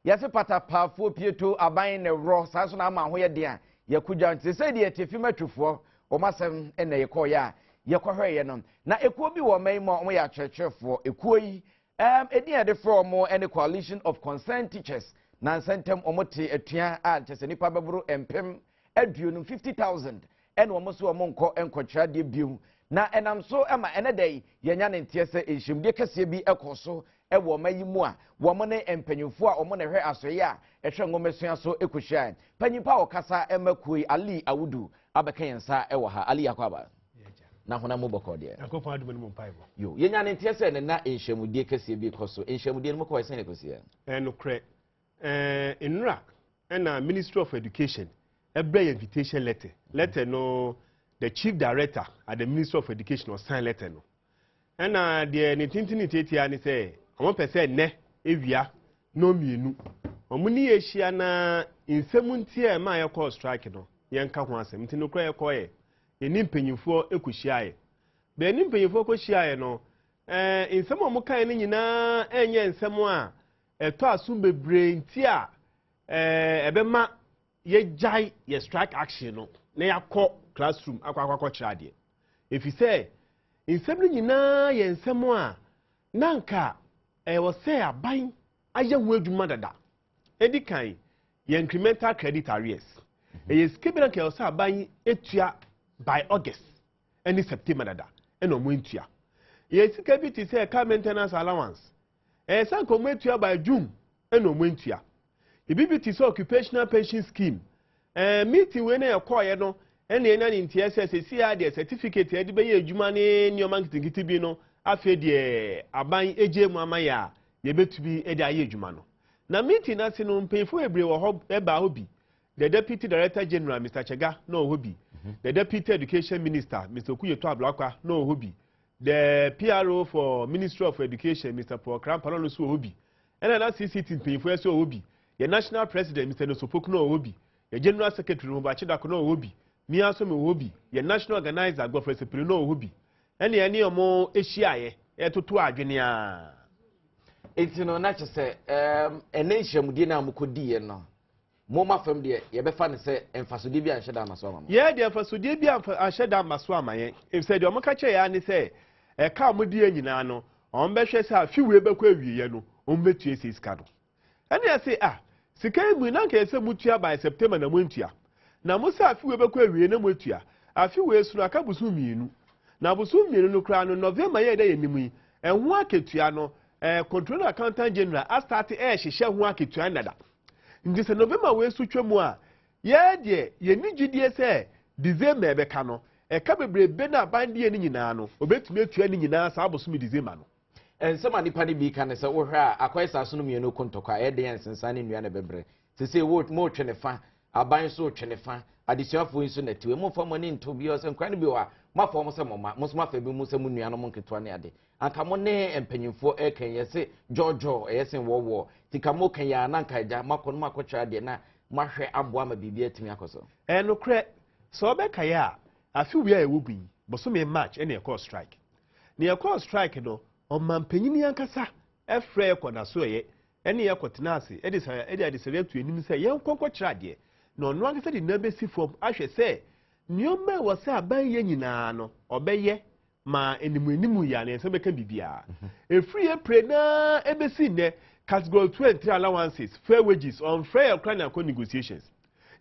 Yɛse patapaafoɔ pieto aban ne worɔ saa nso na ama ho yɛ den a yɛkogya. Nti sɛ deɛ tifi matwifoɔ wɔn asɛm na yɛkɔɔyɛ a yɛkɔhwɛeɛ no, na ekuo bi wɔ ɔman yi mu a wɔyɛ akyerɛkyerɛfoɔ. Ekuo yi edin a yɛde frɛ wɔn ne Coalition of Concerned Teachers, na nsɛntɛm wɔn te atua a kyerɛ sɛ nipa bɛboro 50,000, 50,000, ɛna wɔn nso wɔn nkɔ nkɔkyerɛ adeɛ bio. Na ɛnam so ma ɛnɛ da yi yɛnya ne nteɛ sɛ nhyiamudie kɛseɛ bi kɔ so wɔ ɔman yi mu a wɔn ne mpanyinfoɔ a wɔn na ɛhwɛ asɔeɛ a ɛhwɛ nwomasua so kɔhyia. Panyinpa a ɔkasa ma kuo yi, Ali Awudu, abɛka yɛn nsa wɔ ha. Ali, akɔ aba na honam mu bɔkɔ deɛ? Nyankopɔn adom no mu mpaebɔ. Yo, yɛnya ne nteɛ sɛ ne na nhyiamudie kɛseɛ bi kɔ so. Nhyiamudie no mu kɔɔ sɛn kɔsiɛ? Ɛnokorɛ, nnora ɛna Ministry of Education ɛbrɛ yɛ invitation letter. Letter no, the chief director at the Ministry of Education ɔsign letter no. Ɛna deɛ ne tenten ne tietia ne sɛ wɔn pɛ sɛ nnɛ ewia na mmienu wɔn ne yɛ ahyia na nsɛm nti a ɛma yɛkɔɔ strike no, yɛnka ho asɛm. Nti nokorɛ, yɛkɔɔ yɛ yɛne mpanyinfoɔ ekɔhyia yɛ bɛn ne mpanyinfoɔ kɔhyia yɛ no, nsɛm a wɔn kan no nyinaa ɛnyɛ nsɛm a ɛtɔ aso bebree nti a ɛbɛma yɛgyae yɛ strike action no na yɛakɔ classroom akɔ akɔkyerɛ adeɛ, efi sɛ nsɛm no nyinaa yɛ nsɛm a na nka ɛwɔ sɛ aban ayɛ ho adwuma dada. Edi kan, yɛ incremental credit arrears. Ɛyɛ sika bi na nka ɛwɔ sɛ aban etua by August ɛne September dada, ɛna ɔmo ntua. Yɛ sika bi te sɛ car maintenance allowance, ɛyɛ sɛ nka ɔmo etua by June, ɛna ɔmo ntua. Ebi bi te sɛ occupational pension scheme. Meeting wei na yɛkɔɔyɛ no, ɛna yɛnya ne nteɛ sɛ sɛsi a deɛ certificate yɛde bɛyɛ adwuma ne nneɛma nketenkete bi no, afei deɛ aban egye mu ama yɛ a yɛbɛtumi de ayɛ adwuma no. Na meeting n'ase no, mpanyinfoɔ bebree wɔ hɔ ɛbaa hɔ bi. The Deputy Director General, Mr Chega, na ɔwɔ hɔ bi. The Deputy Education Minister, Mr Okudzeto Ablakwa, na ɔwɔ hɔ bi. The PRO for Ministry of Education, Mr Paul Krampah, na ɔno nso wɔ hɔ bi. Ɛna na CCT mpanyinfoɔ nso wɔ hɔ bi. Yɛ national president, Mr Nosopoku, na ɔwɔ hɔ bi. Yɛ general secretary, Hobachi Dako, na ɔwɔ hɔ bi. Mia nso mi wɔ hɔ bi. Yɛ national organizer, Godfrey Sepere, na ɔwɔ hɔ bi. Ɛna yɛne ɔmo ahyiaeɛ ɛtoto adwene a. Eti no na kyerɛ sɛ ɛnɛ nhyiamudie no a mokɔdiiɛ no, mo ma fam deɛ, yɛbɛfa no sɛ mfasodeɛ bi anhyɛ da ama so ama mo? Yɛ deɛ, mfasodeɛ bi anhyɛ da ama so ama yɛn, efisɛ deɛ ɔmo ka kyerɛ yɛn ani sɛ ɛka a ɔmo di yɛn nyinaa no, ɔmo bɛhwɛ sɛ afi wei bɛkɔ awieɛ no, ɔmo bɛtua esi sika no. Ɛna yɛsɛ ah, sika yi mu na nka yɛsɛ mo tua by September na mo ntua, na mo sɛ afi wei bɛkɔ awie na mo atua. Afi wei so no aka bosom 2, na bosom 2 no koraa no, November yɛ dɛ yɛ nim yi, ɛho akatua no, Controller Accountant General astart ɛɛhyehyɛ ho akatua nada. Nti sɛ November wei so twa mu a, yɛɛ deɛ yɛni gyidie sɛ December ɛbɛka no, ɛka bebrebe na aban deɛ no nyinaa no, obetumi atua ne nyinaa saa bosom December no. Nsɛm a nipa no bi ka ne sɛ wohwɛ a, akɔyɛ saa so no mmienu ko ntɔkwa a ɛyɛ den a nsensan ne nnua na ɛbɛbrɛ sese wo motwe ne fa, aban nso retwe ne fa, adesuafoɔ yi nso na tiwe momfa mo ani nto bi sɛ nkora no bi wɔ a moafa wɔn sɛ mo ma, mo nso moafa bi mu sɛ mo nuanom nketewa ne ade. Anka mo ne mpanyinfoɔ ɛka yɛ sɛ gyɔɔgyɔɔ ɛyɛ sen wɔwɔ nti ka mo ka yɛ a, na nka agya moakɔ no moakɔkyerɛ adeɛ na moahwɛ aboa ma biribi atumi akɔ so. Ɛnokorɛ, sɛ ɔbɛka yɛ a, afi wei a ɛwɔ gu yi, bosome March ɛna ɛkɔɔ strike. Na yɛkɔɔ strike no, ɔmanpanyin ankasa ɛfrɛ yɛ kɔ n'aso ɛyɛ ɛne yɛ kɔtena ase ɛde sa ɛde adesrɛ ato anim sɛ yɛn nkɔ nkɔkyerɛ adeɛ, na ɔno ankasa de nan bɛsi fam ahwɛ sɛ nneɛma a ɛwɔ sɛ aban yɛ nyinaa no, ɔbɛyɛ ma anim anim yɛ a ne nsa bɛka biribiara. Efiri April naa ebesi nnɛ, category 2 and 3 allowances, fair wages, ɔnfrɛ yɛ kora na akɔ negotiations.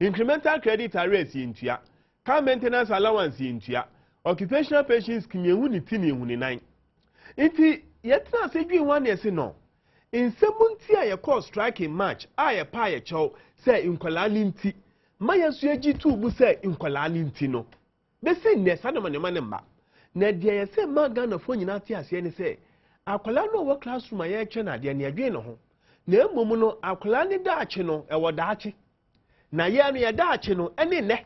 Incremental credit arrears yɛ ntua, car maintenance allowance yɛ ntua, occupational pension scheme yɛn hu ne ti ne yɛn hu ne nan. Nti yɛtena ase dwi ho ana yɛsi no nsɛm nti a yɛkɔɔ strike in March a yɛpa a yɛkyɛw sɛ nkwadaa ne nti ma yɛn nso yɛgye tuu mu sɛ nkwadaa ne nti no, bɛsi nnɛ saa nneɛma nneɛma ne mma. Na deɛ yɛsɛ mma Ghanafoɔ nyinaa te aseɛ ne sɛ akwadaa no a ɔwɔ classroom a yɛrekyɛ no adeɛ no, yɛdwen ne ho, na mmom no akwadaa ne daakye no ɛwɔ daakye, na yɛn no yɛ daakye no ɛne nnɛ.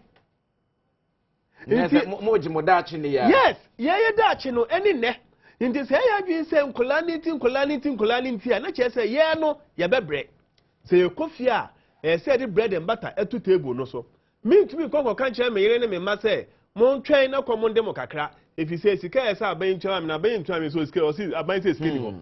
Nti mo gye mo daakye ne yɛ? Yes, yɛyɛ daakye no ɛne nnɛ. Nti sɛ yɛyɛ adwene sɛ nkwadaa no nti, nkwadaa no nti, nkwadaa no nti a, na kyerɛ sɛ yɛn no yɛbɛbrɛ. Sɛ yɛkɔ fie a, ɛyɛ sɛ yɛde bread and butter ɛto table no so. Mentumi nkɔ nkɔka nkyerɛ me yere ne me mma sɛ montwɛn na kɔm nde mo kakra, ɛfiri sɛ sika a ɛyɛ sɛ aban ntua ma me na aban ntua me so sika, ɔse aban sɛ sika ni hɔ.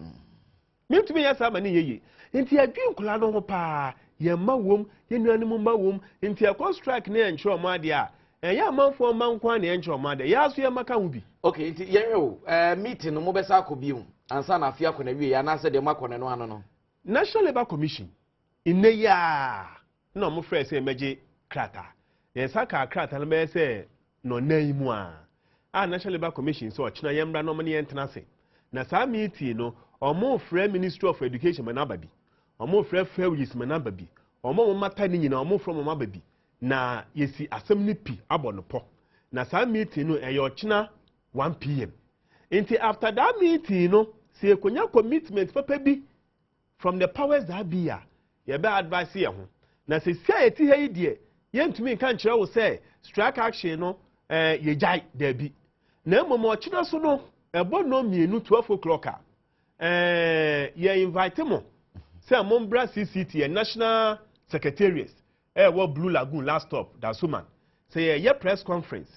Mentumi nyɛ saa ma ne nyɛ yie. Nti yɛdwen nkwadaa no ho paa, yɛn mma wom, yɛn nuanom mma wom, nti ɛkɔ strike na yɛnkyerɛ wɔn adeɛ a, ɛnyɛ amanfoɔ mma nko ara na yɛnkyerɛ wɔn adeɛ, yɛn ara nso yɛn mma ka ho bi. Okay, nti yɛnhwɛ o, ɛɛ meeting no mobɛsa akɔ bio ansa na afe akɔ n'awieɛ anaasɛ deɛ moakɔ no ɛno ano no? National Labour Commission, nnɛ yi ara na wɔfrɛɛ sɛ yɛmmɛgye krataa. Yɛn nsa kaa krataa no bɛyɛ sɛ nnɔnnan yi mu ara a National Labour Commission sɛ ɔkyena yɛmmra na wɔne yɛn ntena ase. Na saa meeting no, wɔrefrɛ Ministry of Education ma no aba bi, wɔrefrɛ FAWGIS ma no aba bi, wɔn a wɔmmata no nyinaa wɔrefrɛ wɔn aba bi, na yɛsi asɛm no pi abɔ no pɔ. Na saa meeting no ɛyɛ ɔkyena 1 pm. Nti after that meeting no, sɛ yɛkɔnya commitment papa bi from the powers that be a, yɛbɛ advice yɛn ho. Na sɛsi a yɛte ha yi deɛ, yɛntumi nka nkyerɛ wo sɛ strike action no eh, yɛgyae, daabi. Na mmom ɔkyena so no, ɛbɔ nnɔn mmienu, 12 o'clock a, eh, yɛ invite mo sɛ mombra CCT, yɛn national secretariat, ɛwɔ Blue Lagoon last stop, Dansoman. Sɛ yɛyɛ press conference,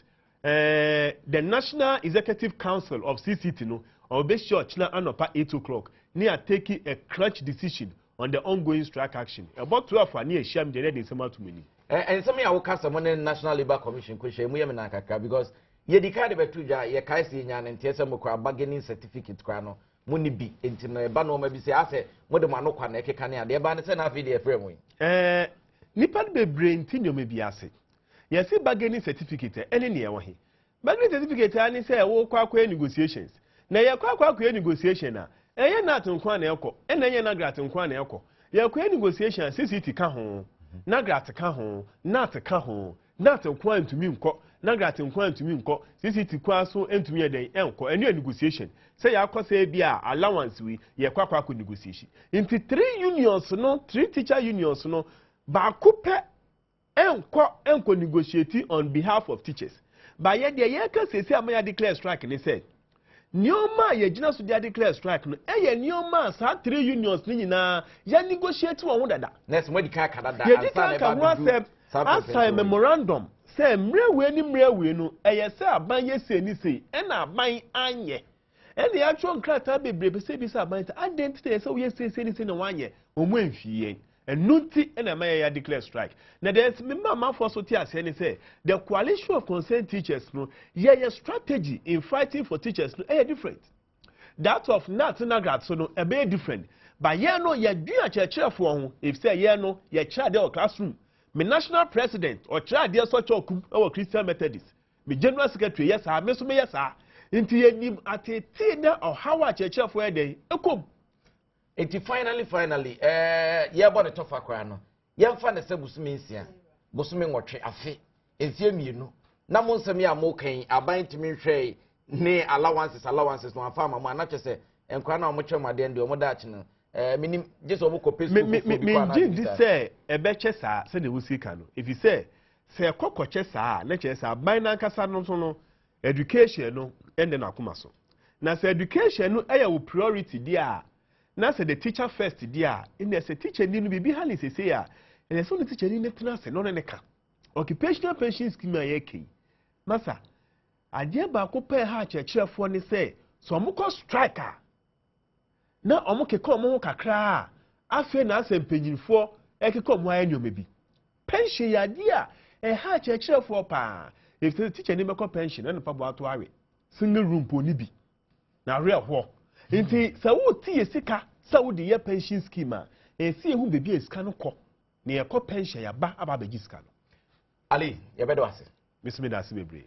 eh, the National Executive Council of CCT no, ɔbɛhyia ɔkyena anɔpa 8 o'clock ne a take a crunch decision on the ongoing strike action. Ɛbɔ 12 a ne yɛhyia m deɛ ne yɛde nsɛm ato mo anim. Nsɛm yi a woka sɛ mo ne National Labour Commission kɔhyia mu yɛ me nan kakra because yɛdi kan de bɛto dwa, yɛkae sɛ yɛnyaa ne nteɛ sɛ mokura bargaining certificate koraa no mo ne bi, nti no ɛba nneɛma bi sɛ asɛ mode mo ano kwa na ɛkeka ne adeɛ ɛbaa ne sɛ na afei deɛ ɛfrɛ mo yi. Nnipa no bebree nte nneɛma bi ase. Yɛse bargaining certificate ɛne nea ɛwɔ he? Bargaining certificate ara ne sɛ wokɔ akɔyɛ negotiations. Na yɛkɔ akɔ akɔyɛ negotiation a, ɛnyɛ NAT nko ara na ɛkɔ, ɛna ɛnyɛ NAGRAT nko ara na ɛkɔ. Yɛkɔyɛ negotiation a, CCT ka ho, NAGRAT ka ho, NAT ka ho. NAT nko ara ntumi nkɔ, NAGRAT nko ara ntumi nkɔ, CCT nko ara so ntumi yɛ dɛn ɛnkɔ. Ɛno yɛ negotiation. Sɛ yɛakɔ sɛ ebi a allowance wei, yɛkɔ akɔ akɔ negotiation. Nti three unions no, three teacher unions no, baako pɛ ɛnkɔ ɛnkɔ negotiate on behalf of teachers. Ba yɛ deɛ yɛka seesei ama yɛ declare strike ne sɛ, nneɛma a yɛgyina so de declare strike no ɛyɛ nneɛma a saa three unions no nyinaa yɛ negotiate wɔn ho dada. Nurse, mo adi kan aka dada. Yɛdi kan aka ho asɛm asan memorandum sɛ mmerɛ wei ne mmerɛ wei no ɛyɛ sɛ aban yɛ sei ne sei, ɛna aban anyɛ. Ɛna yɛatwerɛ nkrataa bebree pɛ sɛ ebi sɛ aban sɛ adɛn nti na yɛ sɛ woyɛ sei sei ne sei na wanyɛ, wɔn mu amfii yɛn. Ɛno nti ɛna ɛma yɛyɛ declare strike. Na deɛ mema amanfoɔ so te aseɛ ne sɛ the coalition of concerned teachers no yɛyɛ strategy in fighting for teachers no ɛyɛ different. That of NAT NAGRAT so no ɛbɛyɛ different. But yɛn no yɛdwen akyerɛkyerɛfoɔ ho efisɛ yɛn no yɛkyerɛ adeɛ wɔ classroom. Me national president ɔkyerɛ adeɛ sɔkyɛ ɔkum ɛwɔ Christian Methodist. Me general secretary yɛ saa, me nso meyɛ saa. Nti yɛnim atetee na ɔhaw a akyerɛkyerɛfoɔ yɛ dɛn ɛkɔm. Eti finally finally ɛɛ yɛbɔ ne tɔfa koraa no, yɛmfa ne sɛ bosome 6, bosome 8, afe, mfie 2, na mo nsɛm yi a mo kan yi aban ntumi nhwɛ ne allowances allowances no afa ama mo a, na kyerɛ sɛ nkora no a wɔkyerɛ mo adeɛ no deɛ wɔn daakye no ɛɛ minim gye sɛ wɔn kɔ pɛ sukuu foforɔ bi kɔ anaa Mengye ndi sɛ ɛbɛkyɛ saa sɛdeɛ wosi ka no, ɛfiri sɛ sɛ ɛkɔ kɔkyɛ saa a na kyerɛ sɛ aban n'ankasa no so no education no ɛnnɛ n'akoma so. Na sɛ education no ɛyɛ wo priority deɛ a, na sɛ the teacher first deɛ a, ɛnna sɛ teacher ni no biribi ha ne sese a, ɛnna sɛ ɔne teacher ni no tena ase na ɔne ne ka. Occupational pension scheme a yɛka yi, masa, adeɛ baako pɛɛ ha akyerɛkyerɛfoɔ ne sɛ, sɛ wɔn kɔ strike a, na wɔn keka wɔn ho kakra a, afei na asɛ mpanyinfoɔ ɛkeka wɔn ayɛ nneɛma bi. Pension yɛ adeɛ a ɛha akyerɛkyerɛfoɔ paa. Efisɛ teacher ni bɛkɔ pension ɛna mpaboa ato awe. Single room po ni bi. Na awerɛhoɔ. Nti sɛ wote yɛ sika sɛ wode yɛ pension scheme a, ɛsɛ yɛhu baabi a sika no kɔ. Na yɛkɔ pension yɛaba aba abɛgye sika no. Ali, yɛbɛda ase. Mesome da ase bebree.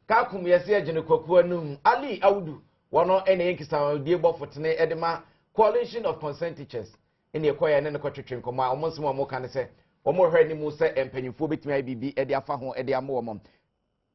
Kakum yɛsɛ yɛgyene kwaku anum. Ali Awudu, wɔno ɛna yɛ nkisahodie bɔfo tene ɛde ma Coalition of Concerned Teachers. Ɛna ɛkɔ yɛ ne ne kɔtwetwe nkɔmmɔ a wɔn nsɛm a wɔka ne sɛ wɔn rehwɛ anim sɛ mpanyinfoɔ bɛtumi ayɛ biribi ɛde afa ho ɛde ama wɔn.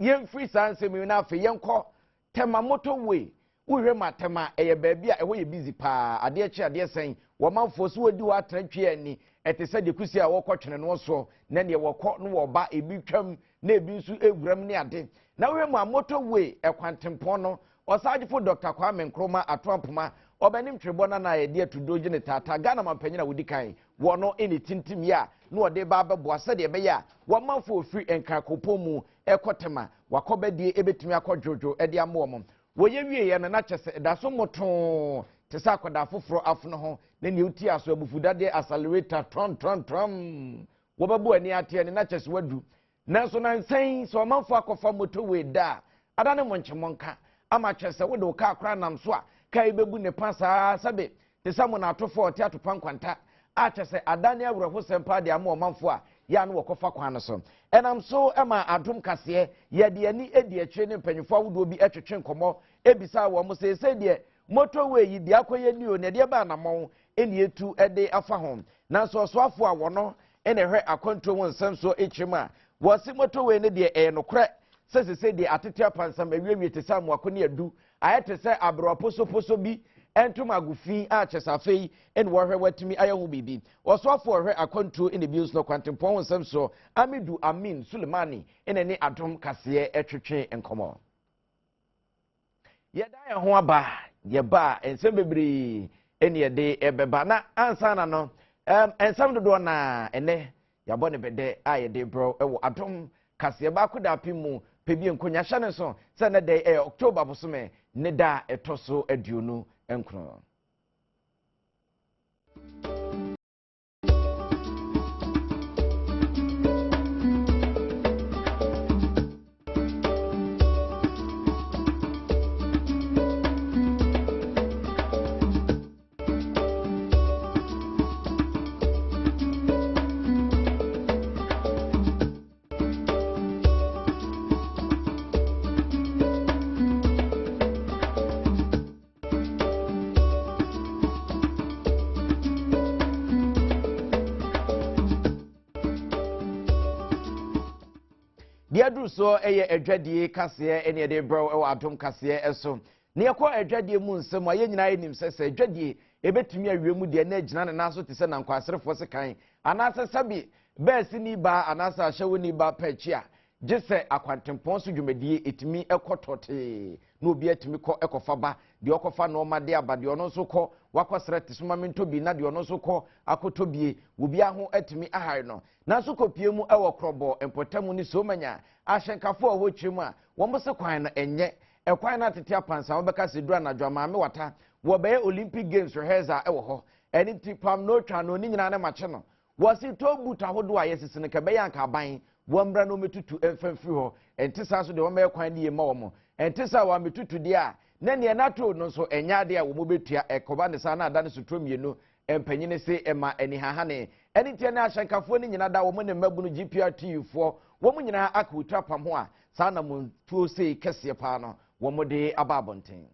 Yɛmfiri saa nsɛm yi na afei yɛnkɔ Tema motorway. Wohwɛ ma Tema ɛyɛ baabi a ɛhɔ yɛ busy paa. Adeɛ kye adeɛ sɛn wɔmanfoɔ so wɔdi hɔ atena twe ani. Ɛte sɛ deɛ kusi a wɔkɔ twene no soɔ na deɛ wɔkɔ no wɔba ebi twam na ebi nso ewuram ne ade. Na wohwɛ mu a motorway ɛkwantempɔn no Ɔsagyefo Dɔkta Kwame Nkrumah Ato Ampoma Ɔbɛnem Twerebɔ Nana a yɛde ato do gye ne taataa Ghana manpanyin a odi kan wɔ no ne tintimyɛ a na ɔde ba abɛboa sɛdeɛ ɛbɛyɛ a wɔmanfo ofiri Nkran kuropɔn mu ɛkɔ Tema wakɔbɛdie ɛbɛtumi akɔ dwodwo de ama wɔn. Wɔyɛ wieɛ no na kyɛ sɛ ɛda so mmotoo te sɛ akwadaa foforɔ afono ho na nea otia so abufudadeɛ accelerator trɔm trɔm trɔm wɔbɛbɔ ani ateɛ ne na kyɛ sɛ wadu. Nanso nansa yi sɛ ɔmanfo akɔfa motorway da a ada ne mmonkyemmɔnka ama kyerɛ sɛ wode wo kaa koraa nam so a kaa yi bɛbu ne pa saa sɛbe te sɛ mmonnaatofo a ɔte atopa nkwanta a kyerɛ sɛ ada ne awerɛhosɛm paa de ama ɔmanfo a yɛ a na wɔkɔfa kwan no so. Ɛnam so ma Adom Kaseɛ yɛde ani di akyire ne mpanyimfoɔ ahodoɔ bi twetwe nkɔmmɔ bisaa wɔn seesei deɛ motorway yi deɛ akɔyɛ ni o na ɛdeɛ bɛn anammɔn na yɛtu de afa ho. Nanso ɔsoafoɔ a wɔno na ɛhwɛ akwantuo ho nsɛm soɔ kyerɛ mu a wɔse motorway no deɛ ɛyɛ nokorɛ sɛ sesei deɛ atete apansam awiewie te sɛ amoako ne adu ayɛ te sɛ aberewa posoposo bi ntoma agu fi a kyerɛ sɛ afei na wɔhwɛ watumi ayɛ ho biribi. Ɔsoafoɔ a ɔhwɛ akwantuo na bio nso no kwantempɔn ho nsɛm soɔ Amidu Amin Sulemani na ne Adom Kaseɛ twetwe nkɔmmɔ. Yɛda yɛn ho aba, yɛba a nsɛm bebree ɛne yɛde ɛbɛba na ansa na no nsɛm dodoɔ na ɛnɛ yɛabɔ ne bɛdɛ a yɛde brɛ wɔ Adom Kaseɛ baako da apem mu pɛ bi nkonya hyɛ ne nso sɛ ɛnɛ dɛ ɛyɛ October bosome ne da a ɛtɔ so 29. Deɛ aduru soɔ yɛ adwadie kaseɛ ɛne ɛde brɛw wɔ Adom kaseɛ so. Na yɛkɔ adwadie mu nsɛm a yɛn nyinaa yɛnim sɛ sɛ adwadie ɛbɛtumi awie mu deɛ na agyina ne nan so te sɛ nankwaserefoɔ sekan anaasɛ sɛbi bɛɛse ni baa anaasɛ ahyɛwo ni baa pɛ akyi a gye sɛ akwantempɔn so dwumadie ɛtumi kɔ tɔtee na obi atumi kɔ kɔfa ba, deɛ ɔkɔfa nnoɔma de aba, deɛ ɔno nso kɔ wakɔsrɛ te so ma mentɔ bi na deɛ ɔno nso kɔ akɔtɔ bie, obiara ho atumi ahare no. Nanso kɔpie mu wɔ Krɔbɔ mpɔtamu ne Somanya ahyɛnkafoɔ a ɛwɔ kyerɛ mu a wɔn se kwan no ɛnyɛ ɛkwan no atete apansa wɔbɛka sɛ duru anadwo a Maame Wata wɔbɛyɛ Olympic Games rehearsal wɔ hɔ ɛno nti pam no twa no ne nyinaa ne makye no Wɔse toll booth ahodoɔ a yɛsisi no nka ɛbɛyɛ anka aban wɔmmra na wɔmmɛtutu mfa mfiri hɔ. Ɛnte saa nso deɛ wɔmmɛyɛ kwan no yie mma wɔn. Ɛnte saa a wɔammɛtutu deɛ a, na neɛ na toll no nso ɛnyɛ adeɛ a wɔbɛtua. Ɛkɔba ne saa na ada no sotro mmienu. Mpanyini se ɛma anihahane. Ɛno nti ɛnnɛ ahyɛnkafoɔ no nyina da wɔn ne mmabunu GPRTU foɔ wɔn nyinaa aka wɔtiri apam ho a saa anamontuo sei kɛseɛ paa no wɔde aba abɔnten.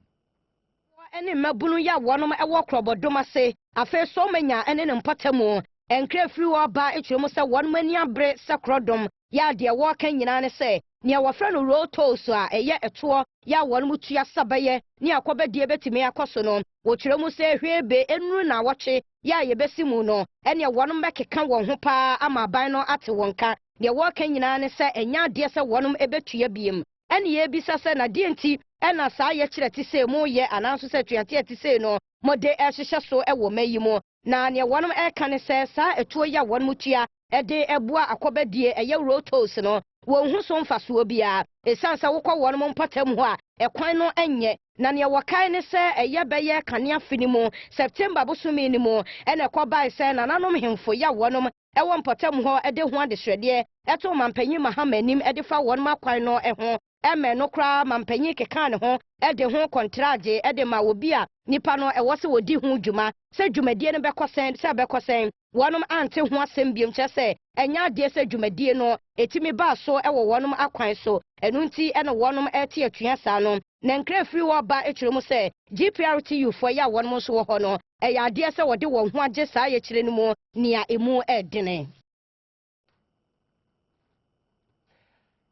Ne mmabunu yi a wɔnom wɔ korɔbɔdom ase, afei Somanya ne ne mpɔtamu, nkra firi hɔ ba kyerɛ mu sɛ wɔnom ani abere sɛ korɔdom yɛ a deɛ wɔreka nyinaa ne sɛ nea wɔfrɛ no roll tolls a ɛyɛ ɛtoɔ yɛ a wɔnom tua sa bɛyɛ ne akɔbɛdie bɛtumi akɔ so no, wɔkyerɛ mu sɛ hwee be nnuru naawɔtwe yɛ a yɛbɛsi mu no ɛneɛ wɔnom bɛkeka wɔn ho paa ama aban no ate wɔn ka, deɛ wɔreka nyinaa ne sɛ ɛnyɛ adeɛ sɛ wɔnom bɛtua biem. Ɛnna yɛrebisa sɛ, na deɛn nti na saa yɛkyerɛ te sei moreyɛ anaa nso sɛ atuateɛ te sei no mode rehyehyɛ so wɔ mma yi mu? Na neɛ wɔnom reka ne sɛ, saa ɛtoɔ yi a wɔnom tua de boa akɔbadie, ɛyɛ road tolls no, wɔnhu so mfasoɔ biara. Ɛsiane sɛ wokɔ wɔnom mpɔtam hɔ a, ɛkwan no nyɛ. Na neɛ wɔkae ne sɛ, ɛyɛ bɛyɛ kane afe no mu, September bosome no mu, ɛna ɛkɔbae sɛ nananom hemfo yi a wɔnom wɔ mpɔtam hɔ de ho adesrɛdeɛ too Mampanyin Mahama anim de fa wɔnom akwan no ho mmɛn no koraa Mampanyin kekaa ne ho de ho kɔntragye de maa obi a nipa no ɛwɔ sɛ ɔdi ho dwuma sɛ dwumadie no bɛkɔ sɛn sɛ ɛbɛkɔ sɛn wɔnom ante ho asɛm biom kyerɛ sɛ ɛnyɛ adeɛ sɛ dwumadie no ɛtumi baa so wɔ wɔnom akwan so ɛno nti na wɔnom rete atua saa no. Na nkra firi hɔ ba kyerɛ mu sɛ GPRTU foɔ yi a wɔnom nso wɔ hɔ no ɛyɛ adeɛ sɛ wɔde wɔn ho agye saa yɛkyerɛ no mu nea emu ɛdene.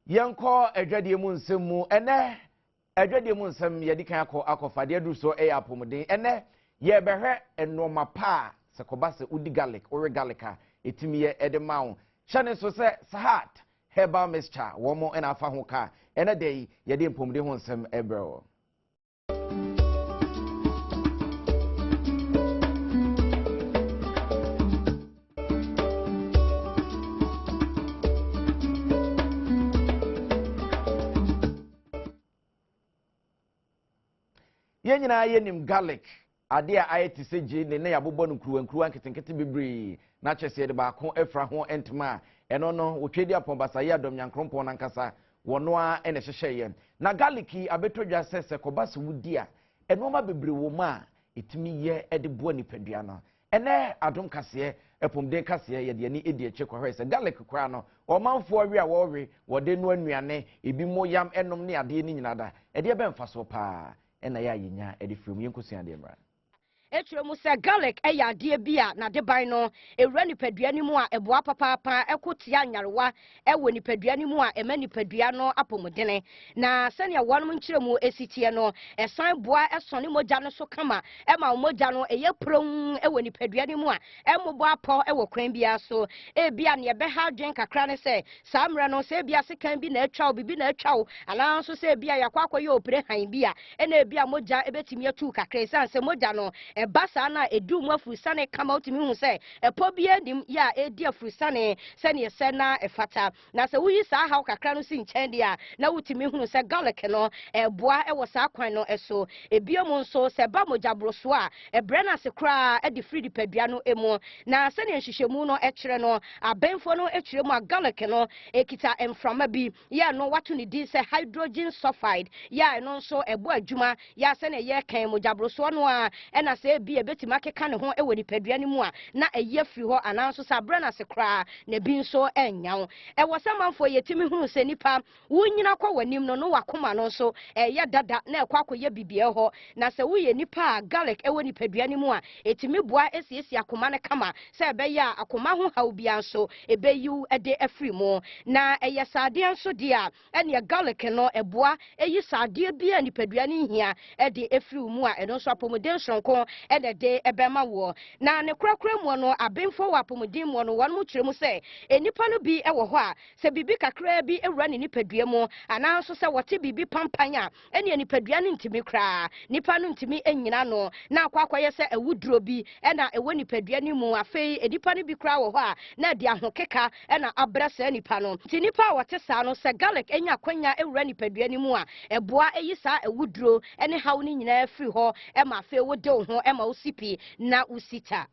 Yɛnkɔ adwadie mu nsɛm mu ɛnɛ. Adwadie mu nsɛm yɛde kan akɔ akɔfa deɛ aduru so ɛyɛ apɔmuden. Ɛnɛ yɛbɛhwɛ nnoɔma pa a sɛ kɔba sɛ wodi garlic, wowe garlic a ɛtumi yɛ ɛde ma wo. Hyɛ ne nso sɛ Sahat Herbal Mixture wɔn na afa ho ka. Ɛnɛ da yi yɛde mpɔmuden ho nsɛm ɛbrɛ wɔ. Yɛn nyinaa yɛnim garlic, adeɛ a ayɛ te sɛ gyeene na yɛabobɔ no nkuruwa nkuruwa nketenkete bebree, na kyerɛ sɛ yɛde baako afira ho ntoma a, ɛno no Otwedeampɔn Basaye Adom Nyankoropɔn no ankasa wɔno ara na ɛhyehyɛeɛ. Na garlic yi abɛtɔ dwa sɛ sɛ kɔba sɛ wodi a, nnoɔma bebree wɔ mu a ɛtumi yɛ de boa nipadua no. Ɛnnɛ adom kaseɛ, apomden kaseɛ, yɛde ani di akyire kɔhwɛe sɛ garlic koraa no, ɔmanfoɔ we a wɔwe, wɔde noa nnuane, ebi mo yam nom ne adeɛ no nyinaa da, ɛdeɛ bɛn mfasoɔ paa na ɛyɛ a yɛnya de firi mu? Yɛnkɔsua adeɛ mmra. Ɛkyerɛ mu sɛ garlic yɛ adeɛ bi a n'adeban no wura nipadua no mu a ɛboa papaapa ko tia nyarewa wɔ nipadua no mu a ɛma nipadua no apɔmudene. Na sɛnea wɔnom nkyerɛmu si teɛ no, ɛsan boa sɔne mogya no so kama ma wo mogya no yɛ pronn wɔ nipadua no mu a ɛmmobɔ apɔ wɔ kwan biara so. Ebia nea ɛbɛha adwene kakra ne sɛ, saa mmerɛ no, sɛ ebia sekan bi na atwa wo, biribi na atwa wo, anaa nso sɛ ebia yɛakɔ akɔyɛ opire hann bi a, ɛna ebia mogya bɛtumi atu kakra. Esiane sɛ mogya no ɛba saa no a, ɛdu mu afurusane kama, wotumi hu sɛ ɛpɔ biara nnim yɛ a ɛredi afurusane sɛdeɛ ɛsɛ na ɛfata. Na sɛ woyi saa haw kakra no si nkyɛn deɛ a, na wotumi hunu sɛ garlic no boa wɔ saa kwan no so. Bio nso, sɛ ɛba mogyaborosoɔ a, ɛbrɛ no ase koraa de firi nipadua no mu. Na sɛdeɛ nhwehwɛmu no kyerɛ no, abenfoɔ no kyerɛ mu a, garlic no kita mframa bi yɛ a ɛno wɔato ne din sɛ hydrogen sulfide yɛ a ɛno nso ɛbɔ adwuma yɛ a sɛdeɛ yɛreka yi, mogyaborosoɔ no ara na sɛ ebia ɛbɛtumi akeka ne ho wɔ nipadua no mu a, na ayi afiri hɔ anaa nso sɛ abrɛ no ase koraa na ebi nso annya wo. Ɛwɔ sɛ amanfoɔ yɛtumi hunu sɛ nipa wonyini akɔ w'anim no, no w'akoma no nso ɛreyɛ dada na ɛkɔ akɔyɛ biribiara hɔ. Na sɛ woyɛ nipa a garlic wɔ nipadua no mu a, ɛtumi boa siesie akoma no kama sɛ ɛbɛyɛ a akoma ho haw biara nso ɛbɛyi wo de afiri mu. Na ɛyɛ sradeɛ nso deɛ a, ɛneɛ garlic no ɛboa yi sradeɛ biara a nipadua no nhia de firi wo mu a ɛno nso apɔmuden soronko na ɛde bɛma woɔ. Na ne korakora muo no, abenfoɔ wɔ apɔmuden muo no wɔn kyerɛ mu sɛ nnipa no bi wɔ hɔ a sɛ biribi kakraa bi wura ne nipadua mu anaa nso sɛ wɔte biribi pampan a ɛneɛ nipadua no ntumi koraa, nipa no ntumi nnyina ano, na akɔ akɔyɛ sɛ awuduro bi na ɛwɔ nipadua no mu. Afei nnipa no bi koraa wɔ hɔ a, na ɛde ahokeka na abrɛ saa nipa no. Nti nnipa a wɔte saa no, sɛ garlic nya akwanya wura nipadua no mu a, ɛboa yi saa awuduro ne haw no nyinaa firi hɔ ma afei wode wo ho ma wosi pi na wosi ta.